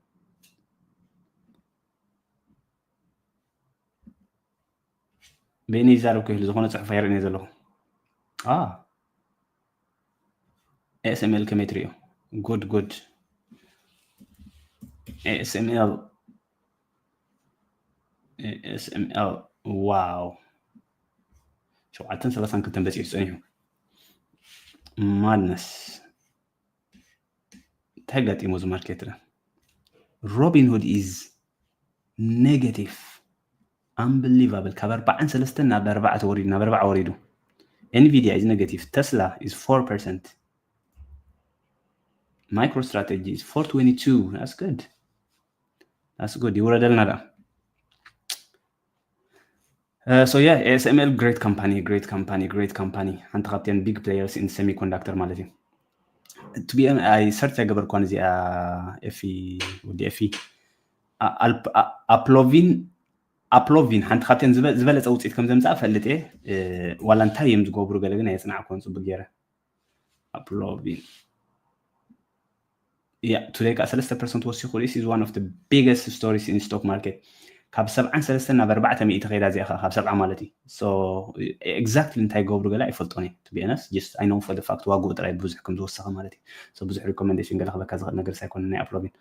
በይነይ ይዛረብ ክህሉ ዝኾነ ጽሑፍ ኣይርእን እየ ዘለኹ። ኣ፣ ኤ ኤስ ኤም ኤል ከመይ ትርእዮ? Good, good. ኤ ኤስ ኤም ኤል፣ ኤ ኤስ ኤም ኤል፣ ዋው። ሸውዓተን ሰላሳን ክልተን በጺሑ ጸኒሑ። ማድነስ። እንታይ ኣጋጢሞ እዚ ማርኬት? Robinhood is negative, unbelievable. ካብ ኣርባዓን ሰለስተን ናብ ኣርባዕተ ወሪዱ፣ ናብ ኣርባዓ ወሪዱ። Nvidia is negative, Tesla is four percent, MicroStrategy is four twenty-two. That's good, that's good. ይውረደልና ደኣ። Uh, so yeah, A S M L, great company, great company, great company. ሓንቲ ካብተን big players in semiconductor ማለት እዩ። To be honest, I search ኣይገበርኳን እዚኣ፣ ኤፊ፣ ወዲ ኤፊ። ኣ-፣ ኣልፕ-፣ ኣ-፣ ኣፕሎቪን፣ ኣፕሎቪን ሓንቲ ካብተን ዝበ-፣ ዝበለጸ ውጽኢት ከም ዘምጽኣ እፈልጥ እየ። እ፣ ዋላ እንታይ እዮም ዝገብሩ ገለ ግን ኣየጽናዕኩዎን ጽቡቅ ገይረ። ኣፕሎቪን። Yeah, today ከዓ ሰለስተ ፐርሰንት ወሲኹ። This is one of the biggest stories in stock market. ካብ ሰብዓን ሰለስተን ናብ ኣርባዕተ ሚእቲ ከይዳ እዚኣ ኸዓ፣ ካብ ሰብዓ ማለት እዩ። So, exactly እንታይ ይገብሩ ገለ ኣይፈልጦን እየ፣ to be honest. Just I know for the fact ዋግኡ ጥራይ ብዙሕ ከም ዝወሰኸ ማለት እዩ። So፣ ብዙሕ recommendation ገለ ክበካ ዝኽእል ነገር ሳይኮነ ናይ ኣፕሎቪን።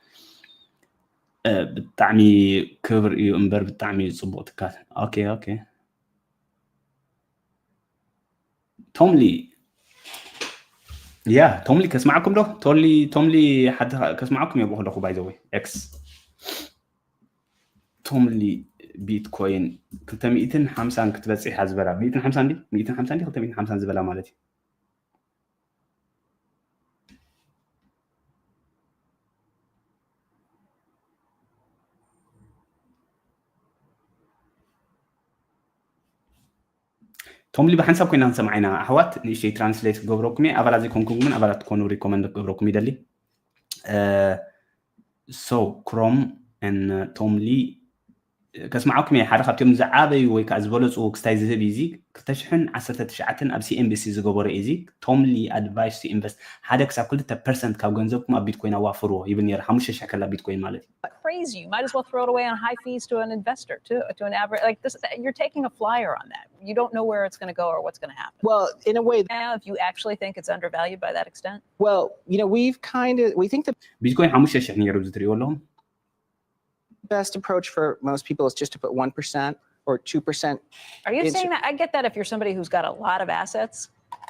እ፣ ብጣዕሚ ክብር እዩ እምበር ብጣዕሚ እዩ ጽቡቕ ትካል። ኦኬ፣ ኦኬ። ቶምሊ። ያ፣ ቶምሊ ከስማዕኩም ዶ? ቶሊ፣ ቶምሊ ሓደ ከስማዕኩም እየ ብእኽለኹ፣ by the way። ኤክስ። ቶምሊ ቢትኮይን ክልተ ሚእትን ሓምሳን ክትበጽሕ እያ ዝበላ። ሚእትን ሓምሳን ድዩ? ሚእትን ሓምሳን ድዩ? ክልተ ሚእትን ሓምሳን ዝበላ ማለት እዩ። ቶምሊ ብሓንሳብ ኮይና ንሰምዓ ኢና ኣሕዋት። ንእሽተይ ትራንስሌት ክገብረኩም እየ። ኣባላት ዘይኮንኩም ግን ኣባላት ትኮኑ ሪኮመንድ ክገብረኩም ይደሊ። እ፣ so፣ ክሮም ን ቶምሊ ከስምዓኩም እየ። ሓደ ካብቶም ዝዓበዩ ወይ ከዓ ዝበለፁ ክስታይ ዝህብ እዩ። እዚ ክልተ ሽሕን ዓሰርተ ትሽዓተን ኣብ ሲ ኤን ቢ ሲ ዝገበሮ እዩ። እዚ ቶምሊ advice to invest፣ ሓደ ክሳብ ክልተ ፐርሰንት ካብ ገንዘብኩም ኣብ ቢትኮይን ኣዋፍርዎ ይብል ነይሩ። ሓሙሽተ ሽሕ ከላ ቢትኮይን ማለት እዩ። Crazy. You might as well throw it away on high fees to an investor, to, to an average. Like this, you're taking a flyer on that. You don't know where it's gonna go or what's gonna happen. Well, in a way, Now, if you actually think it's undervalued by that extent, well, you know, we've kind of, we think the ቢትኮይን ሓሙሽተ ሽሕ ነይሩ፣ እዚ ትሪእዎ ኣለኹም። Best approach for most people is just to put one percent or two percent. Are you It's saying that? I get that if you're somebody who's got a lot of assets,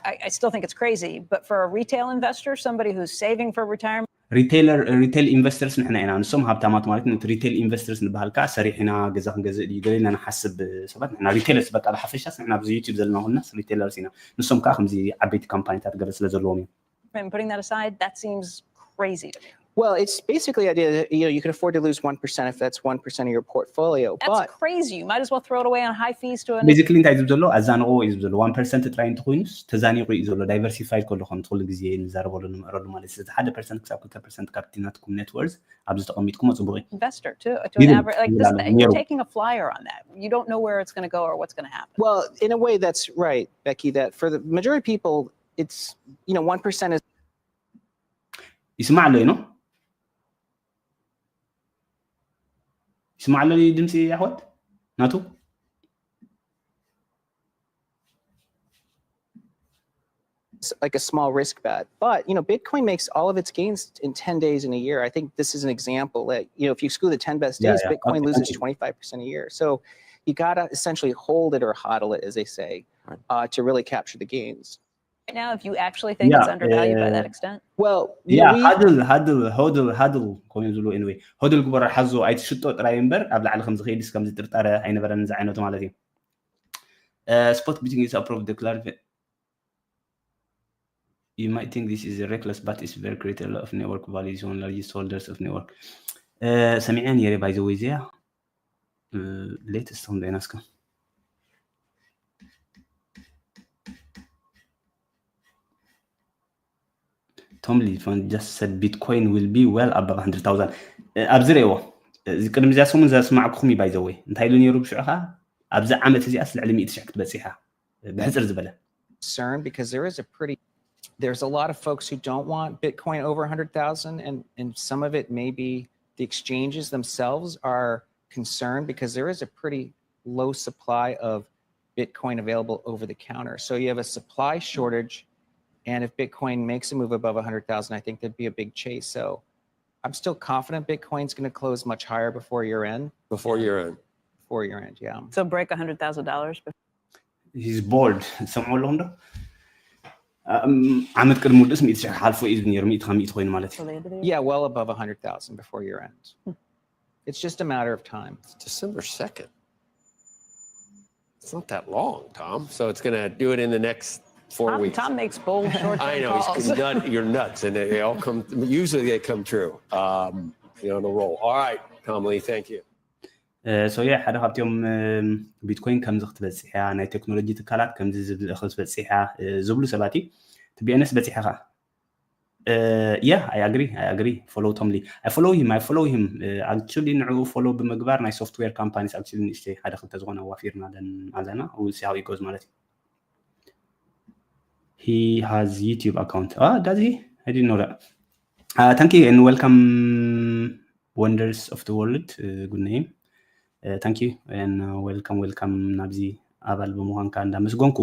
I, I still think it's crazy. But for a retail investor, somebody who's saving for retirement, ሪቴለር፣ ሪቴል ኢንቨስተርስ ንሕና ኢና። ንሶም ሃብታማት ማለት ነው። ሪቴል ኢንቨስተርስ ንበሃል ከዓ ሰሪሕና ገዛ ክንገዝእ ድዩ ገለ ኢና ንሓስብ ሰባት ንሕና ሪቴለርስ። በቃ ብሓፈሻስ ንሕና ኣብዚ ዩቲዩብ ዘለና ኩልናስ ሪቴለርስ ኢና። ንሶም ከዓ ከምዚ ዓበይቲ ካምፓኒታት ገለ ስለ ዘለዎም እዮም። And putting that aside, that seems crazy to me. Well, it's basically the idea that you know you can afford to lose one percent if that's one percent of your portfolio. That's but crazy. You might as well throw it away on high fees to an basically እንታይ ዝብል ዘሎ ኣዛንቕዎ እዩ ዝብል ዘሎ one percent ጥራይ እንተኮይኑስ ተዛኒቑ እዩ ዘሎ diversified ከሎ ከምቲ ኩሉ ግዜ ንዛረበሉ ንምዕረሉ ማለት እዩ ስለዚ ሓደ percent ክሳብ ክልተ percent ካብቲ ናትኩም net worth ኣብዚ ተቐሚጥኩሞ ፅቡቕ እዩ investor too. To an ይብል average, like ይብል this, ኣሎ you're ነይሩ taking a flyer on that. You don't know where it's going to go or what's going to happen. Well, in a way, that's right, Becky. That for the majority of people, it's you know one percent is ይስማዕ ኣሎ እዩ ነው ይስማዕ ኣሎ እዩ ድምፂ ኣሕዋት ናቱ s- like a small risk bet. But you know, Bitcoin makes all of its gains in ten days in a year. I think this is an example that you know if you exclude the ten best Yeah, days, yeah. Bitcoin Okay, loses okay. twenty-five percent a year. So you gotta essentially hold it or hodl it, as they say, Right. uh, to really capture the gains. Right now, if you actually think Yeah, it's undervalued by uh, that extent, Well, you yeah know, we, hodl hodl hodl hodl ኮይኑ ዝብሉ anyway hodl ግበሮ ሓዞ ኣይትሽጦ ጥራይ እምበር ኣብ ላዕሊ ከም ዝኸይድስ ከም ዝጥርጠረ ኣይነበረን እዚ ዓይነቱ ማለት እዩ spot betting is approved the clarify you might think this is reckless but it's very critical of network value is one largest holders of network ሰሚዐ ነይረ by the way እዚኣ latest ከም ዶይና እስከ Tom Lee just said Bitcoin will be well above one hundred thousand ኣብዚ ርእዎ እዚ ቅድሚ እዚኣ ሰሙን ዘስማዕኩኹም እዩ by the way እንታይ ኢሉ ነይሩ ብሽዑ ከዓ ኣብዚ ዓመት እዚኣስ ልዕሊ ሚእቲ ሽሕ ክትበፅሕ እያ ብሕፅር ዝበለ concern because there is a pretty there's a lot of folks who don't want Bitcoin over a hundred thousand, and and some of it may be the exchanges themselves are concerned because there is a pretty low supply of Bitcoin available over the counter. So you have a supply shortage, and if Bitcoin makes a move above a hundred thousand, I think there'd be a big chase. So I'm still confident Bitcoin's going to close much higher before year end. Before year end. Before year end, yeah. So break a hundred thousand dollars. He's bold ሰምዑ ኣለኹም ዶ ዓመት ቅድሚ ውድእስ ሚእቲ ሽሕ ሓልፎ እዩ ነይሩ ሚእቲ ካብ ሚእቲ ኮይኑ ማለት እዩ Yeah, well above a hundred thousand before year end. It's just a matter of time. It's December second. It's not that long, Tom. So it's going to do it in the next four Tom, weeks. Tom makes bold short I term know. calls. He's nut, you're nuts. And they all come, usually they come true. Um, you know, on a roll. All right, Tom Lee, thank you. so yeah ሓደ ካብቲኦም ቢትኮይን ከምዚ ክትበፅሕ እያ ናይ ቴክኖሎጂ ትካላት ከምዚ ክትበፅሕ እያ ዝብሉ ሰባት እዩ to be honest በፂሐ ከዓ yeah I agree I agree follow Tom Lee I follow him I follow him actually ንዕኡ follow ብምግባር ናይ software companies actually ንእሽተይ ሓደ ክልተ ዝኾነ ኣዋፊርና ኣለና we'll see how it goes ማለት እዩ he has YouTube account ah does he I didn't know that uh, thank you and welcome wonders of the world uh, good name uh, thank you and uh, welcome welcome ናብዚ ኣባል ብምዃንካ እንዳመስገንኩ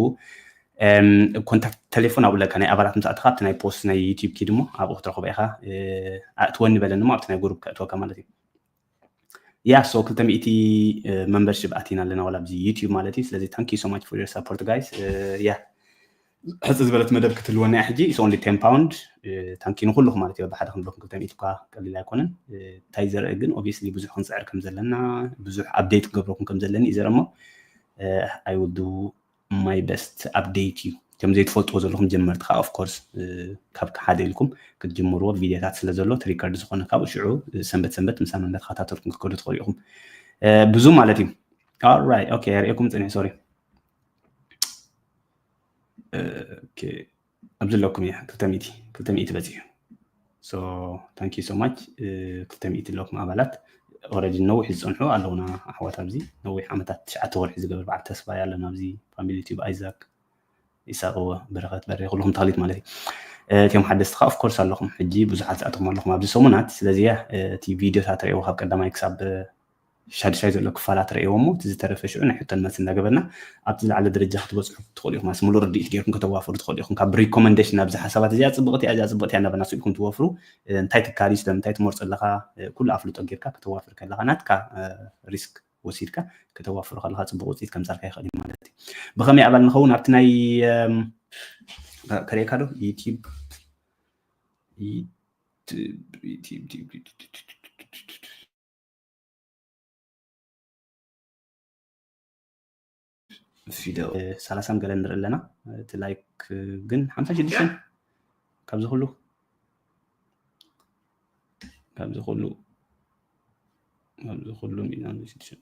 ኮንታክት ቴሌፎን ኣብለካ ናይ ኣባላት ምስ ኣተኻ ኣብቲ ናይ post ናይ YouTube ኪድ እሞ ኣብኡ ክትረኽቦ ኢኻ ኣእትወኒ በለኒ እሞ ኣብቲ ናይ ጉሩፕ ከእትወካ ማለት እዩ yeah so ክልተ ሚእቲ membership ኣቲና ኣለና ዋላ ኣብዚ YouTube ማለት እዩ ስለዚ thank you so much for your support guys yeah ሕጽ ዝበለት መደብ ክትህልወና እያ ሕጂ it's only ten pound thank you ንኩልኹም ማለት እዩ ብሓደ ክንብለኩም ክልተ ሚእቲ እኳ ቀሊል ኣይኮነን እንታይ ዘርኢ ግን obviously ብዙሕ ክንጽዕር ከም ዘለና ብዙሕ update ክገብረኩም ከም ዘለኒ እዩ ዘርኢ እሞ I will do my best update you ከም ዘይትፈልጥዎ ዘለኹም ጀመርቲ ከዓ of course ካብ ሓደ ኢልኩም ክትጅምርዎ ቪድዮታት ስለ ዘሎ እቲ record ዝኾነ ካብኡ ሽዑ ሰንበት ሰንበት ምሳና እንዳተኸታተልኩም ክትከዱ ትኽእሉ ኢኹም ብዙ ማለት እዩ alright okay ኣርእየኩም ፅኒሕ sorry okay ኣብዚ ኣለኩም እያ ክልተ ሚእቲ ክልተ ሚእቲ በፂሑ so thank you so much ክልተ ሚእቲ ኣለኩም ኣባላት already ነዊሕ ዝፀንሑ ኣለውና ኣሕዋት ኣብዚ ነዊሕ ዓመታት ትሽዓተ ወርሒ ዝገብር በዓል ተስፋ ኣለና ኣብዚ family tube Isaac ይሳቅ በረኸት በሬ ኩልኹም ተኽሊት ማለት እዩ እቲኦም ሓደስቲ ከዓ of course ኣለኹም ሕጂ ብዙሓት ዝኣተኹም ኣለኹም ኣብዚ ሰሙናት ስለዚ እቲ ቪድዮታት ርእይዎ ካብ ቀዳማይ ክሳብ ሻድሻይ ዘሎ ክፋላት ረእይዎ እሞ እቲ ዝተረፈ ሽዑ ናይ ሕቶን መልሲ እንዳገበርና ኣብቲ ዝለዓለ ደረጃ ክትበፅሑ ትኽእሉ ኢኹም ኣስ ሙሉእ ርድኢት ገይርኩም ከተዋፍሩ ትኽእሉ ኢኹም ካብ recommendation ናብዚ ሓሳባት እዚኣ ፅብቕቲ እያ እዚኣ ፅብቕቲ እያ እናበልና ስኢልኩም ትወፍሩ እንታይ ትካል እዩ ስለምንታይ ትመርፆ ኣለካ ኩሉ ኣፍልጦ ጌርካ ከተዋፍር ከለካ ናትካ risk ወሲድካ ከተዋፍሮ ከለካ ፅቡቅ ውፅኢት ከምፃልካ ይኽእል እዩ ማለት እዩ ብኸመይ ኣባል ንኸውን ኣብቲ ናይ ከርእየካ ዶ YouTube ፊደል ሰላሳን ገለ ንርኢ ኣለና እቲ like ግን ሓምሳ ሽዱሽተ ካብዚ ኩሉ ካብዚ ኩሉ ካብዚ ኩሉ ሚዛን ሽዱሽተ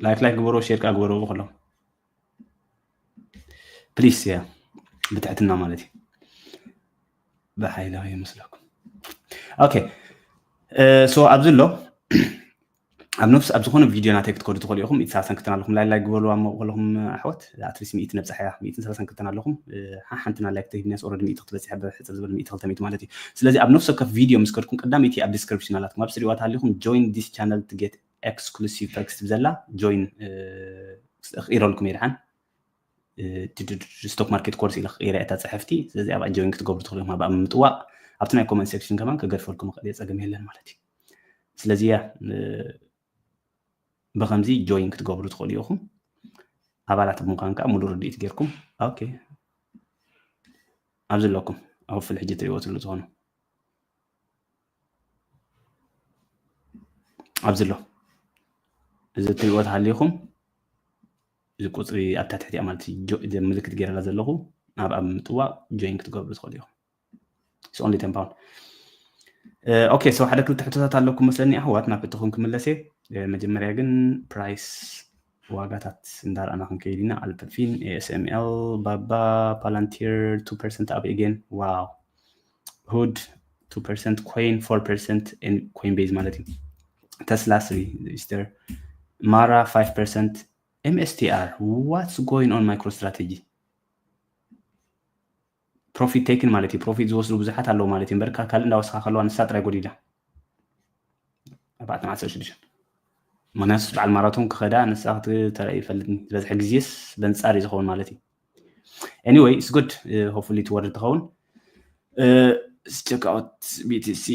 ላይክ ላይክ ግበሮ፣ ሼር ከዓ ግበሮ ብኩሎም ፕሊስ። ያ ብትሕትና ማለት እዩ። ብሓይሊ ይመስለኩም። ኦኬ ሶ ኣብዚ ኣሎ ኣብ ነፍስ ኣብ ዝኾነ ቪድዮ ናተይ ክትከዱ ትኽእሉ ኢኹም። ኢትሳሳን ክትናለኹም ላይክ ላይክ ግበሩ ኣብ ከለኹም ኣሕዋት ኣትሊስት ሚእቲ ነብፃሕ እያ። ሚእትን ሰላሳን ክትናለኹም ሓሓንትና ላይክ ተሂብናስ ኦረዲ ሚእቲ ክትበፅሕ ብሕፅር ዝበለ ሚእቲ ክልተ ሚእቲ ማለት እዩ። ስለዚ ኣብ ነፍሲ ወከፍ ቪድዮ ምስ ከድኩም ቀዳመይቲ ኣብ ዲስክሪፕሽን ኣላትኩም ኣብ ስሪዋ ተሃሊኹም join this channel to get exclusive perks ትብል ዘላ ጆይን ክኢረልኩም እየ ድሓን ስቶክ ማርኬት ኮርስ ኢለ ክኢረ እታ ፅሕፍቲ። ስለዚ ኣብኣ ጆይን ክትገብሩ ትኽእሉ ኢኹም። ኣብኣ ምጥዋቕ ኣብቲ ናይ ኮመንት ሴክሽን ከማን ክገድፈልኩም ይኽእል እየ፣ ፀገም የለን ማለት እዩ። ስለዚ እያ ብከምዚ ጆይን ክትገብሩ ትኽእሉ ኢኹም። ኣባላት ብምዃን ከዓ ሙሉእ ርድኢት ጌርኩም ኦኬ ኣብዚ ኣለኩም ኣብ ፍል ሕጂ ትሪእዎ ትሉ ዝኾኑ ኣብዚ ኣሎ እዚ እትሪእዎ ተሃሊኹም እዚ ቁፅሪ ኣብታ ትሕቲኣ ማለት ምልክት ገይረላ ዘለኹ ኣብ ኣብ ምጥዋቕ ጆይን ክትገብሩ ትኽእሉ ኢኹም። It's only ten pound። ኦኬ ሶ ሓደ ክልተ ሕቶታት ኣለኩም መስለኒ ኣሕዋት ናብ ሕቶኹም ክምለስ እየ። መጀመርያ ግን ፕራይስ ዋጋታት እንዳረኣና ክንከይድ ኢና። ኣልፐፊን፣ ኤስኤምኤል፣ ባባ፣ ፓላንቲር two percent up again። ዋው። ሁድ two percent፣ ኮይን four percent፣ ኮይን ቤዝ ማለት እዩ። ተስላ three፣ ኢስተር፣ ማራ five percent፣ ኤምኤስቲኣር። What's going on MicroStrategy? ፕሮፊት ቴክን ማለት እዩ። ፕሮፊት ዝወስዱ ብዙሓት ኣለዉ ማለት እዩ። እምበርካ ካልእ እንዳወስኻ ከለዋ ንሳ ጥራይ ጎዲላ ኣርባዕተ ዓሰርተ ሽዱሽተ ምክንያቱ በዓል ማራቶን ክኸዳ ንሳ ክትተረእ ይፈልጥኒ ዝበዝሐ ግዜስ በንጻር እዩ ዝኸውን ማለት እዩ። Anyway it's good. Hopefully ትወርድ ትኸውን። Check out BTC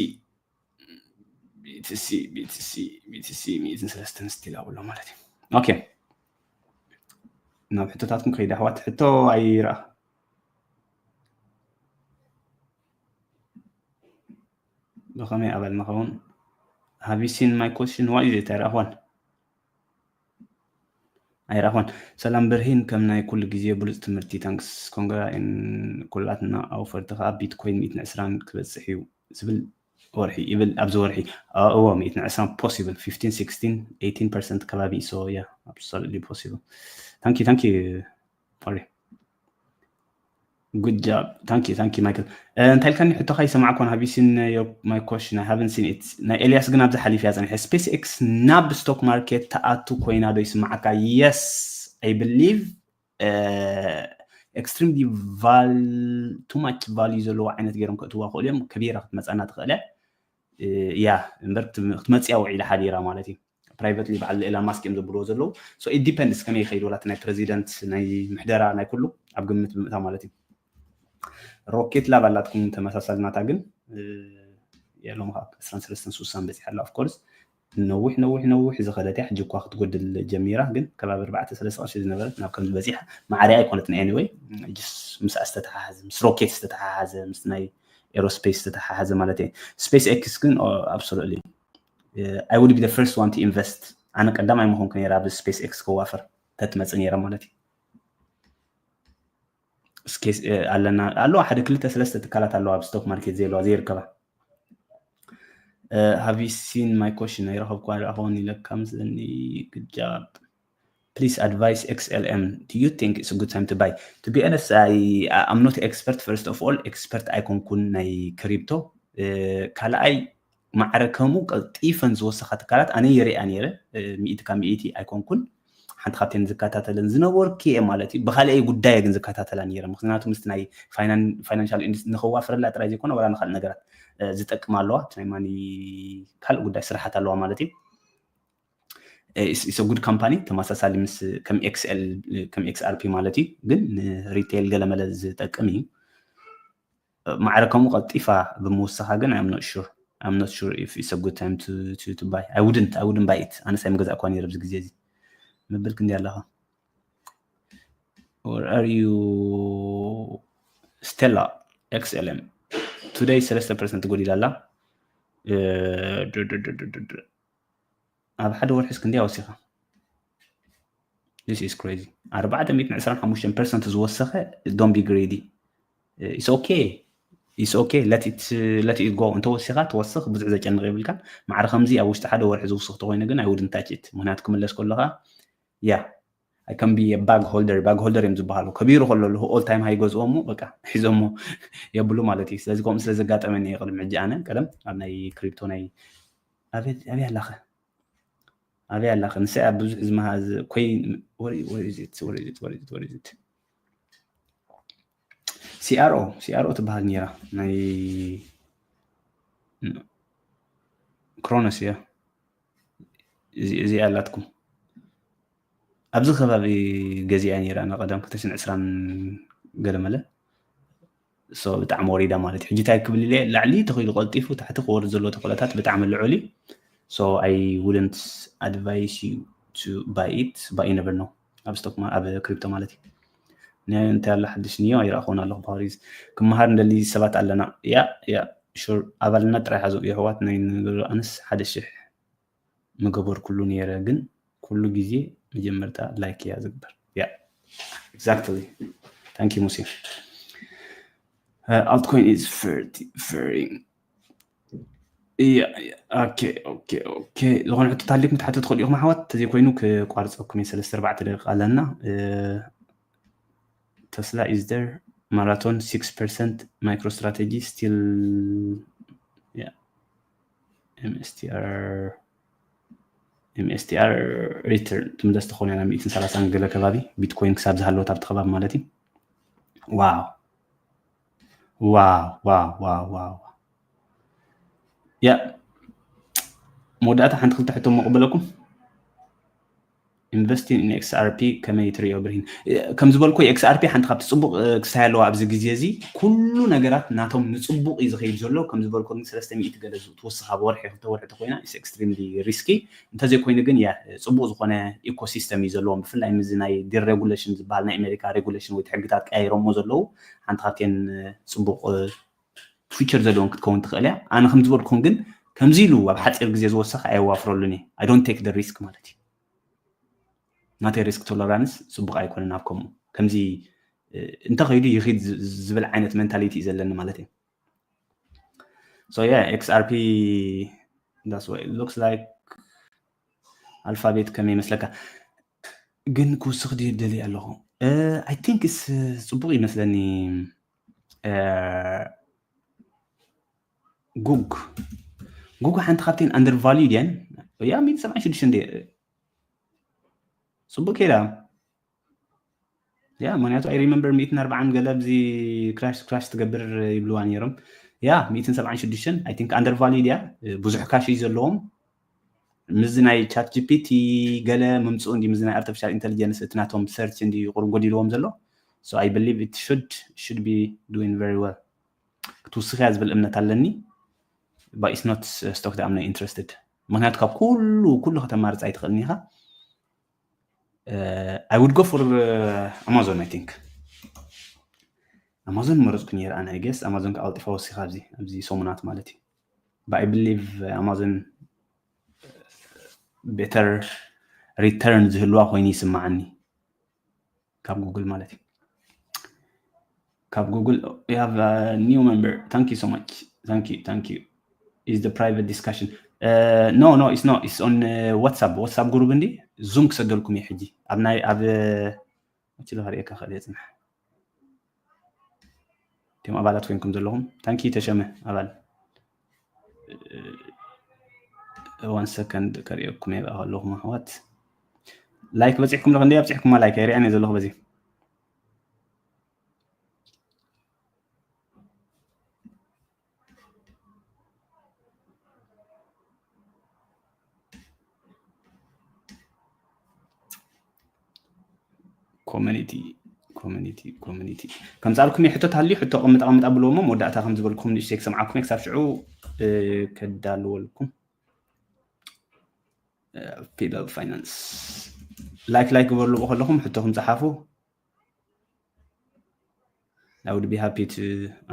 BTC BTC BTC ሚእትን ሰለስተን still ኣብሎ ማለት እዩ። ኦኬ ናብ ሕቶታትኩም ከይዳ ኣሕዋት ሕቶ ኣይረኣ ብኸመይ ኣባል ንኸውን? Have you seen my question? What is it? ኣይረኣኽዋን ኣይረኣኽዋን። ሰላም ብርሂን ከም ናይ ኩሉ ግዜ ብሉፅ ትምህርቲ ታንክስ ኮንግራ ኩላትና ኣውፈርቲ ከዓ ቢትኮይን ሚእትን ዕስራን ክበፅሕ እዩ ዝብል ወርሒ ይብል ኣብዚ ወርሒ እዎ ሚእትን ዕስራን possible fifteen sixteen eighteen percent ከባቢ so yeah absolutely possible. Thank you thank you. Good job. Thank you thank you Michael. እንታይ ኢልካኒ ሕቶኻ ይሰማዕኳን? Have you seen my question? I haven't seen it. ናይ ኤልያስ ግን ኣብዚ ሓሊፍ እያ ፀኒሐ። ስፔስ ኤክስ ናብ ስቶክ ማርኬት ተኣቱ ኮይና ዶ ይስማዓካ? Yes I believe extremely too much value ዘለዎ ዓይነት ገይሮም ከእትዋ ክእሉ እዮም። ከቢራ ክትመፀና ትኽእለ እያ እምበር ክትመፅያ ውዒላ ሓዲራ ማለት እዩ። Privately በዓል ኤላን ማስክ እዮም ዘብልዎ ዘለዉ። So it depends ከመይ ይኸይድ ወላ እቲ ናይ ፕረዚደንት ናይ ምሕደራ ናይ ኩሉ ኣብ ግምት ብምእታ ማለት እዩ። ሮኬት ላብ ኣላትኩም ተመሳሳሊ ናታ ግን የሎም ካብ ዕስራን ሰለስተን ስሳን በፂሓ ኣላ። Of course ነዊሕ ነዊሕ ነዊሕ ዝኸደት እያ ሕጂ እኳ ክትጎድል ጀሚራ ግን ከባቢ ኣርባዕተ ሰለስተ ቅርሺ ዝነበረት ናብ ከምዚ በፂሓ። ማዕርያ ኣይኮነትን Anyway ምስኣ ዝተተሓሓዘ ምስ ሮኬት ዝተተሓሓዘ ምስ ናይ aerospace ዝተተሓሓዘ ማለት እየ። Space X ግን absolutely I would be the first one to invest። ኣነ ቀዳማይ ምኾንኩ ነይረ ኣብዚ ስፔስ ኤክስ ከዋፍር ተትመፅእ ነይረ ማለት እዩ። ኣለና ኣለዋ ሓደ ክልተ ሰለስተ ትካላት ኣለዋ ኣብ ስቶክ ማርኬት ዘየለዋ ዘይርከባ። Have you seen my question? ኣይረኸብኩ ኣይረኣኽዎን ኢለካ ምስለኒ። Good job. Please advise X L M. Do you think it's a good time to buy? To be honest, I, I'm not expert. First of all, expert ኣይኮንኩን ናይ ክሪፕቶ። ካልኣይ ማዕረ ከምኡ ቀልጢፈን ዝወሰኻ ትካላት ኣነ ይሪኣ ነይረ። ሚእቲ ካብ ሚእቲ ኣይኮንኩን ሓንቲ ካብተን ዝከታተለን ዝነበርኩ እየ ማለት እዩ። ብካልኣይ ጉዳይ ግን ዝከታተላ ነይረ ምክንያቱ ምስቲ ናይ ፋይናንሻል ንከዋፍረላ ጥራይ ዘይኮነ ወላ ንካልእ ነገራት ዝጠቅም ኣለዋ እቲ ናይ ማኒ ካልእ ጉዳይ ስራሓት ኣለዋ ማለት እዩ። It's a good company ተመሳሳሊ ምስ ከም ኤክስኤል ከም ኤክስኣርፒ ማለት እዩ። ግን ንሪቴል ገለመለ ዝጠቅም እዩ። ማዕረ ከምኡ ቀልጢፋ ብምውሳኻ ግን I'm not sure I'm not sure if it's a good time to to to buy. I wouldn't I wouldn't buy it. ኣነስ ኣይምገዛእኳ ነይረ ኣብዚ ግዜ እዚ ምብል ክንዲ ኣለኻ። Where are you? Stella X L M today ሰለስተ ፐርሰንት ጎዲላ ኣላ። ኣብ ሓደ ወርሒ እስክንድያ ወሲኻ This is crazy. ኣርባዕተ ሚእትን ዕስራን ሓሙሽተን ፐርሰንት ዝወሰኸ፣ don't be greedy. It's okay. It's okay. Let it let it go. እንተወሲኻ ትወስኽ፣ ብዙሕ ዘጨንቕ የብልካን። ማዕረ ከምዚ ኣብ ውሽጢ ሓደ ወርሒ ዝውስኽ ተኾይኑ ግን I wouldn't touch it። ምክንያቱ ክምለስ ከሎ ኸዓ yeah, I can be a bag holder. ባግ ሆልደር እዮም ዝበሃሉ። ከቢሩ ከሎ ኣለኹ all time high ገዝኦ እሞ በቃ ሒዞሞ የብሉ ማለት እዩ። ስለዚ ከምኡ ስለ ዘጋጠመኒ እየ ቅድሚ ሕጂ ኣነ ቀደም ኣብ ናይ ክሪፕቶ ናይ ኣበይ ኣበይ ኣላኸ ኣበይ ኣላኸ ንሰይ ኣብ ብዙሕ ዝመሃዝ ኮይ what is it what is it what is it what is it CRO CRO ትበሃል ነይራ ናይ ክሮኖስ እያ። እዚ እዚኣ ኣላትኩም ኣብዚ ከባቢ ገዚኣ ነይራ ንቀደም ክልተ ሽሕን ዕስራን ገለመለ so ብጣዕሚ ወሪዳ ማለት እዩ። ሕጂ እንታይ ክብል ኢለ ላዕሊ ተኺሉ ቀልጢፉ ታሕቲ ክወርድ ዘለዎ ተኽእሎታት ብጣዕሚ ልዑል እዩ። So I wouldn't advise you to buy it, but you never know። ኣብ ስቶክ ማ- ኣብ ክሪፕቶ ማለት እዩ። ን- እንታይ ኣሎ ሓድሽ ንዮ ኣይረኣኹን ኣለኹ። ፓሪዝ ክመሃር እንደሊ ሰባት ኣለና። ያ ያ ሹር ኣባልነት ጥራይ ሓዙ የሕዋት ናይ ንገሩ ኣነስ ሓደ ሽሕ ምገበርኩሉ ነይረ ግን ኩሉ ግዜ መጀመርታ ላይክ እያ ዝግበር። Yeah, exactly. Thank you ሙሴ። Altcoin is very very yeah okay okay okay ዝኾነ ሕቶ ታሊኩም ትሓቱ ትኽእሉ ኢኹም ኣሕዋት። ተዘይኮይኑ ክቋርፀኩም እየ ሰለስተ ኣርባዕተ ደቂቃ ኣለና። ተስላ is there marathon six percent micro strategy still yeah MSTR MSTR return ትምለስ ተኾነ ናብ ሚእትን ሰላሳን ገለ ከባቢ ቢትኮይን ክሳብ ዝሃለወት ኣብቲ ከባቢ ማለት እዩ። ዋው ዋው ዋው ዋው ዋው ያ መወዳእታ ሓንቲ ክልተ ሕቶ መቕበለኩም። Investing in XRP ከመይ ትሪኦ ብርሂን? ከም ዝበልኮ XRP ሓንቲ ካብቲ ፅቡቅ ክስታይ ኣለዋ ኣብዚ ግዜ እዚ ኩሉ ነገራት ናቶም ንፅቡቅ እዩ ዝኸይድ ዘሎ። ከም ዝበልኮ ግን ሰለስተ ሚእቲ ገለ ትወስኽ ኣብ ወርሒ ክልተ ወርሒ ተኮይና is extremely risky። እንተዘይኮይኑ ግን ያ ፅቡቅ ዝኾነ ኢኮሲስተም እዩ ዘለዎም። ብፍላይ ምዚ ናይ ዲሬጉሌሽን ዝበሃል ናይ ኣሜሪካ ሬጉሌሽን ወይ ሕግታት ቀያይሮሞ ዘለዉ ሓንቲ ካብተን ፅቡቅ ፊቸር ዘለዎም ክትከውን ትኽእል እያ። ኣነ ከም ዝበልኩም ግን ከምዚ ኢሉ ኣብ ሓፂር ግዜ ዝወሰኸ ኣየዋፍረሉን እየ። I don't take the risk ማለት እዩ። ናተይ ሪስክ ቶለራንስ ፅቡቅ ኣይኮነን ኣብ ከምኡ ከምዚ እንተኸይዱ ይኺድ ዝብል ዓይነት ሜንታሊቲ እዩ ዘለኒ ማለት እዩ። So yeah, XRP that's what it looks like. ኣልፋቤት ከመይ ይመስለካ? ግን ክውስኽ ድዩ ደልየ ኣለኹ። I think is ፅቡቅ ይመስለኒ። ጉግ ጉግ ሓንቲ ካብተን under value ድያን ያ ሚእትን ሰብዓን ሽዱሽተን እንደ ፅቡቅ ከይዳ ያ ምክንያቱ I remember ሚእትን ኣርባዓን ገለ ኣብዚ ክራሽ ክራሽ ትገብር ይብልዋ ነይሮም። ያ ሚእትን ሰብዓን ሽዱሽተን I think under value ድያ ብዙሕ ካሽ እዩ ዘለዎም። ምዚ ናይ ቻት ጂፒቲ ገለ ምምፅኡ እንዲ ምዚ ናይ ኣርቲፊሻል ኢንቴሊጀንስ እቲ ናቶም ሰርች እንዲ ቁሩብ ጎዲልዎም ዘሎ። So I believe it should should be doing very well ክትውስኽያ ዝብል እምነት ኣለኒ። But it's not stock that I'm not interested ምክንያቱ ካብ ኩሉ ኩሉ ከተማርፅ ኣይትኽእልን ኢኻ። I would go for Amazon I think Amazon መረፅኩ ነይረ ኣነ I guess Amazon ከኣ ቀልጢፋ ወሲኻ ኣብዚ ኣብዚ ሰሙናት ማለት እዩ። But I believe Amazon better return ዝህልዋ ኮይኑ ይስምዓኒ ካብ ጉግል ማለት እዩ። ካብ ጉግል you have a new member thank you so much thank you thank you is the private discussion no no it's not it's on WhatsApp WhatsApp group እንዲ ዙም ክሰደልኩም እዩ ሕጂ ኣብ ናይ ኣብ መችለ ከርእየካ ክእል እየ ፅንሕ እቶም ኣባላት ኮይንኩም ዘለኹም thank you ተሸመ ኣባል one second ከርእየኩም እየ ብኣ ከለኹም ኣሕዋት like በፂሕኩም ዶ ክንደይ ኣብፂሕኩማ like ኣይሪኣን እየ ዘለኹ በዚ ኮሚኒቲ ኮሚኒቲ ኮሚኒቲ ከምፃልኩም ሕቶ ተሃልዩ ሕቶ ቀምጥ ቀምጥ ኣብልዎ እሞ መወዳእታ ከም ዝበልኩም ንእሽተይ ክሰምዓኩም ክሳብ ሽዑ ከዳልወልኩም ፊደል ፋይናንስ like like ግበርሉ ከለኹም ሕቶኹም ፀሓፉ I would be happy to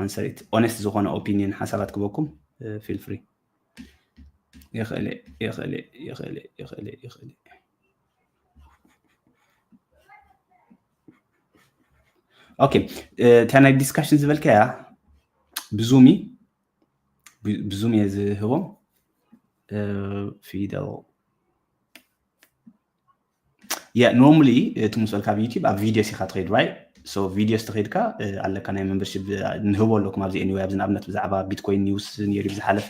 answer it honest ዝኾነ opinion ሓሳባት ክበኩም feel free ይኽእል ይኽእል ይኽእል ይኽእል ይኽእል okay እታ ናይ discussion ዝበልካያ ብዙሚ ብዙም እየ ዝህቦም ፊደል yeah normally እቲ ምስ በልካ ኣብ YouTube ኣብ videos ኢኻ ትኸይድ right so videos ተኸይድካ ኣለካ ናይ membership ንህቦ ኣለኩም ኣብዚ anyway ኣብዚ ንኣብነት ብዛዕባ Bitcoin news ነይሩ ብዝሓለፈ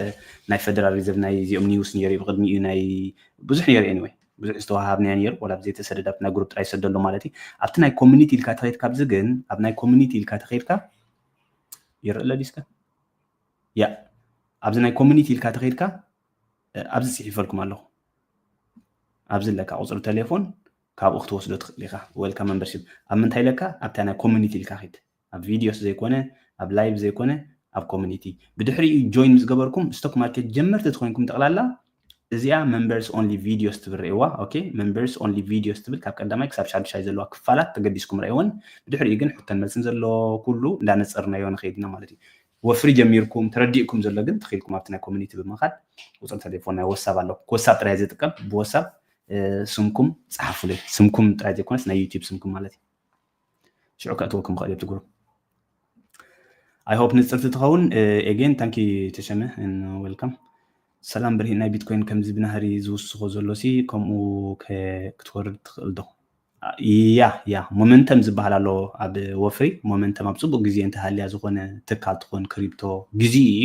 ናይ Federal Reserve ናይ እዚኦም news ነይሩ ብቅድሚኡ ናይ ብዙሕ ነይሩ anyway ብዙሕ ዝተዋሃብናዮ ነይሩ ወላ ብዘይተሰደድ ኣብቲ ናይ group ጥራይ ሰደሎ ማለት እዩ ኣብቲ ናይ community ኢልካ ተኸይድካ ኣብዚ ግን ኣብ ናይ community ኢልካ ተኸይድካ ይረአ ኣሎ ዲስካ yeah ኣብዚ ናይ community ኢልካ ተኸይድካ ኣብዚ ፅሒፈልኩም ኣለኹ ኣብዚ ለካ ቁፅሪ ቴሌፎን ካብኡ ክትወስዶ ትኽእል ኢኻ welcome membership ኣብ ምንታይ ለካ ኣብታ ናይ community ኢልካ ኺድ ኣብ videos ዘይኮነ ኣብ live ዘይኮነ ኣብ community ብድሕሪኡ join ምስ ገበርኩም stock market ጀመርቲ ተኾይንኩም ጠቕላላ እዚኣ members only videos ትብል ርእይዋ okay members only videos ትብል ካብ ቀዳማይ ክሳብ ሻዱሻይ ዘለዋ ክፋላት ተገዲስኩም ርእይወን ብድሕሪኡ ግን ሕቶን መልስን ዘሎ ኩሉ እንዳነፀርናዮ ንኸይድ ኢና ማለት እዩ ወፍሪ ጀሚርኩም ተረዲእኩም ዘሎ ግን ተኺልኩም ኣብቲ ናይ community ብምኻድ ቁፅሪ ቴሌፎን ናይ WhatsApp ኣለኩም WhatsApp ጥራይ ዝጥቀም ብWhatsApp ስምኩም ፀሓፉለይ ስምኩም ጥራይ ዘይኮነስ ናይ YouTube ስምኩም ማለት እዩ ሽዑ ከእትወኩም ኽእል የብቲ group I hope ንፅርቲ ትኸውን again thank you ተሸመ and welcome ሰላም ብርሂ ናይ ቢትኮይን ከምዚ ብናህሪ ዝውስኾ ዘሎ ሲ ከምኡ ክትወርድ ትኽእል ዶ ያ ያ momentum ዝበሃል ኣሎ ኣብ ወፍሪ momentum ኣብ ፅቡቅ ግዜ እንተሃልያ ዝኾነ ትካል ትኾን ክሪፕቶ ግዜ እዩ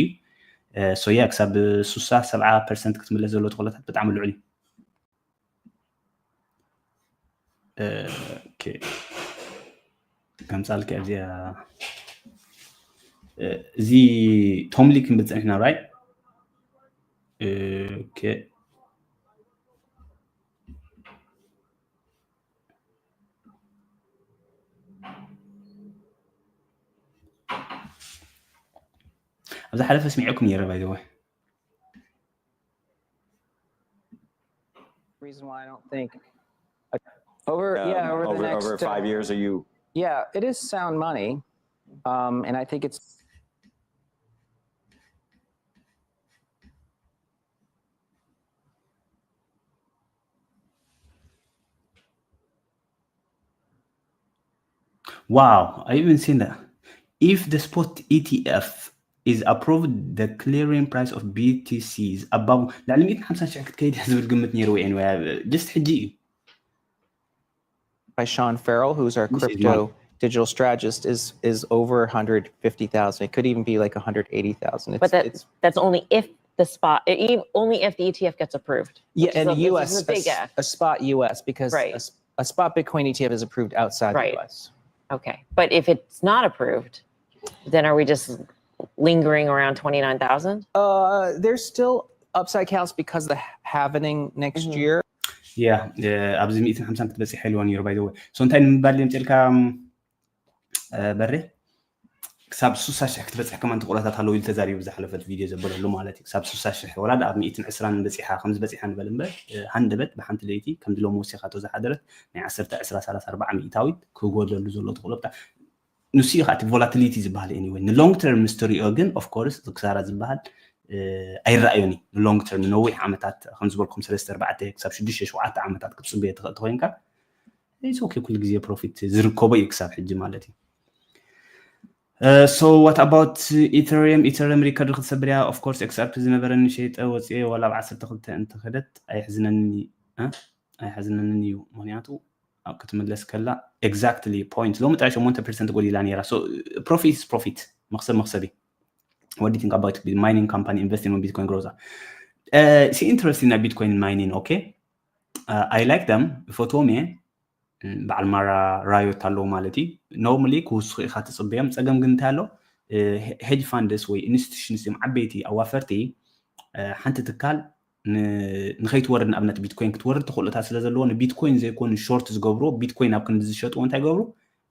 so yeah ክሳብ ሱሳ ሰብዓ ፐርሰንት ክትምለስ ዘሎ ተኽእሎታት ብጣዕሚ ልዑል እዩ ከምፃልኪ ኣብዚኣ እዚ ቶምሊ ክንብል ፀኒሕና right okay ኣብዚ ሓለፈ ስሚዐኩም ነይረ by the way reason why I don't think over um, yeah over, over the next over five uh, years are you yeah it is sound money um and I think it's Wow, I even seen that. If the spot E T F is approved, the clearing price of B T C is above ልዕሊ ሚእትን ሓምሳን ሽሕ ክትከይድ እያ ዝብል ግምት ነይሩ ወይ anyway just ሕጂ እዩ by Sean Farrell, who's our crypto digital strategist, is is over one hundred fifty thousand. It could even be like one hundred eighty thousand. But that, that's only if the spot, only if the E T F gets approved. Yeah, and U S, a, a spot U S because right. a, a spot Bitcoin E T F is approved outside right. the U S. Okay, but if it's not approved, then are we just lingering around twenty-nine thousand? Uh, there's still upside counts because the halvening next mm-hmm. year. Yeah, ኣብዚ ሚእትን ሓምሳን ክትበፅሕ ሓይልዋ ነይሩ by the way። So እንታይ ንምባል ድምፅልካ በሬ ክሳብ ሱሳ ሽሕ ክትበፅሕ ከማን ተቑረታት ኣለዉ ኢሉ ተዛሪቡ ብዝሓለፈት ቪድዮ ዘበለሉ ማለት እዩ ክሳብ ሱሳ ሽሕ ወላ ኣብ ሚእትን ዕስራን በፂሓ ከምዚ በፂሓ ንበል እምበር ሃንደበት ብሓንቲ ለይቲ ከምዚ ሎም ወሲኻቶ ዝሓደረት ናይ ዓሰርተ ዕስራ ሰላሳ ኣርባዓ ሚእታዊት ክጎደሉ ዘሎ ተኽእሎ ብጣ ንሱ እዩ እቲ volatility ዝበሃል anyway ን long term ምስ ትሪኦ ግን of course ክሳራ ዝበሃል ኣይረኣዮን እዩ ን long term ነዊሕ ዓመታት ከም ዝበልኩም ሰለስተ ኣርባዕተ ክሳብ ሽዱሽተ ሸውዓተ ዓመታት ክትፅበዮ ትኽእል ተኮይንካ it's okay ኩሉ ግዜ profit ዝርከቦ እዩ ክሳብ ሕጂ ማለት እዩ so what about Ethereum Ethereum record ክትሰብር እያ of course XRP ዝነበረኒ ሸይጠ ወፅኤ ዋላ ኣብ ዓሰርተ ክልተ እንተኸደት ኣይሕዝነኒ ኣይሕዝነንን እዩ ምክንያቱ ክትምለስ ከላ exactly point ሎሚ ጥራይ ሸሞንተ ፐርሰንት ጎዲላ ነይራ so profit is profit መክሰብ መክሰብ እዩ what do you think about mining company investing in Bitcoin growth see interesting ናይ Bitcoin mining okay I like them ይፈትዎም እየ በዓል ማራ ራዮት ኣለዎ ማለት እዩ normally ክውስኹ ኢኻ ትፅበዮም ፀገም ግን እንታይ ኣሎ hedge funds ወይ institutions እዮም ዓበይቲ ኣዋፈርቲ ሓንቲ ትካል ንኸይትወርድ ንኣብነት ቢትኮይን ክትወርድ ተኽእሎታት ስለ ዘለዎ ንቢትኮይን ዘይኮኑ short ዝገብርዎ ቢትኮይን ኣብ ክንዲ ዝሸጥዎ እንታይ ገብሩ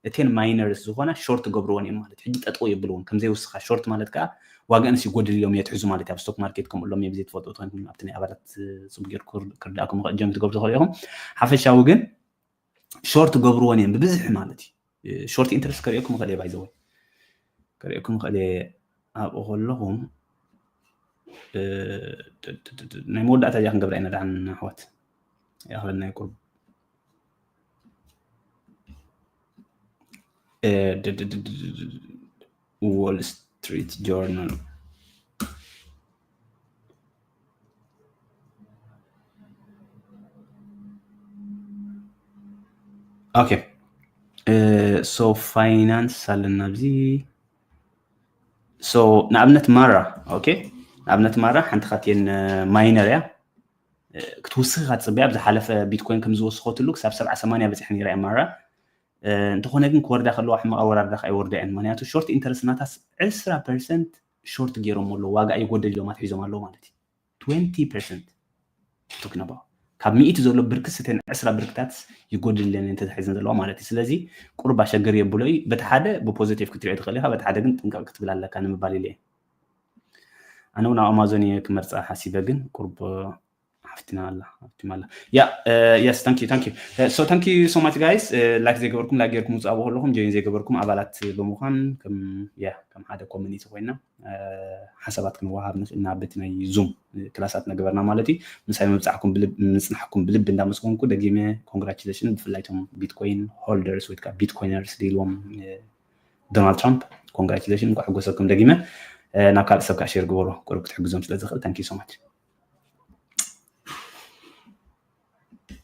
እተን miners ዝኾና short ገብርዎን እዮም ማለት ሕጂ ጠጠው የብልዎን ከምዘይውስኻ short ማለት ከዓ ዋጋንስ ይጎድል እዮም የትሕዙ ማለት ኣብ stock market ከምኡ ሎም እዮም ዘይትፈልጡ ትኾን ኣብቲ ናይ ኣባላት ፅቡቅ ገይሩ ክርዳእኩም ጀም ትገብሩ ትኽእሉ ኢኹም ሓፈሻዊ ግን short ገብርዎን እዮም ብብዝሒ ማለት እዩ short interest ከርእየኩም ይኽእል እየ by the way ከርእየኩም ይኽእል እየ ኣብኡ ከለኹም ናይ መወዳእታ እዚኣ ክንገብራ ኢና ደሓን ኣሕዋት ይኣኽለና እዩ ቁርብ Wall Street Journal. Okay. So finance ኣለና ኣብዚ። So ንኣብነት ማራ okay ንኣብነት ማራ ሓንቲ ካትየን ማይነር እያ ክትውስኽ እያ ትፅበያ ኣብ ዝሓለፈ ቢትኮይን ከም ዝወስኸትሉ ክሳብ ሰብዓ ሰማንያ በፂሐ ነይራ እያ ማራ እንተኾነ ግን ክወርዳ ከለዋ ሕማቕ ኣወራርዳ ከዓ ይወርዳ እየን ምክንያቱ short interest ናታስ ዕስራ percent short ገይሮም ኣለዉ ዋጋ ይጎደል ኢሎም ኣትሒዞም ኣለዉ ማለት እዩ twenty percent talking about ካብ ሚእቲ ዘሎ ብርክት ስተን ዕስራ ብርክታት ይጎድለን እንተተሒዘን ዘለዋ ማለት እዩ ስለዚ ቁርብ ኣሸገር የብሎ እዩ በቲ ሓደ ብፖዚቲቭ ክትሪኦ ትኽእል ኢኻ በቲ ሓደ ግን ጥንቀቕ ክትብል ኣለካ ንምባል ኢለ ኣነ እውን ኣብ ኣማዞን እየ ክመርፃ ሓሲበ ግን ቁርብ ሓፍትና ኣላ ሓፍትና ኣላ yeah yes thank you thank you so thank you so much guys like ዘይገበርኩም like ገርኩም ውፅኣቦ ከለኹም join ዘይገበርኩም ኣባላት ብምዃን ከም yeah ከም ሓደ community ኮይና ሓሳባት ክንወሃብ ንኽእል ኢና በቲ ናይ ዙም ክላሳት ነገበርና ማለት እዩ ምሳይ ምብፃሕኩም ምፅናሕኩም ብልቢ እንዳመስገንኩ ደጊመ congratulation ብፍላይ ቶም bitcoin holders ወይ ከዓ bitcoiners ድኢልዎም ዶናልድ ትራምፕ congratulation እንኳዕ ሓጎሰኩም ደጊመ ናብ ካልእ ሰብ ከዓ share ግበሩ ቁሩብ ክትሕግዞም ስለ ዝኽእል thank you so much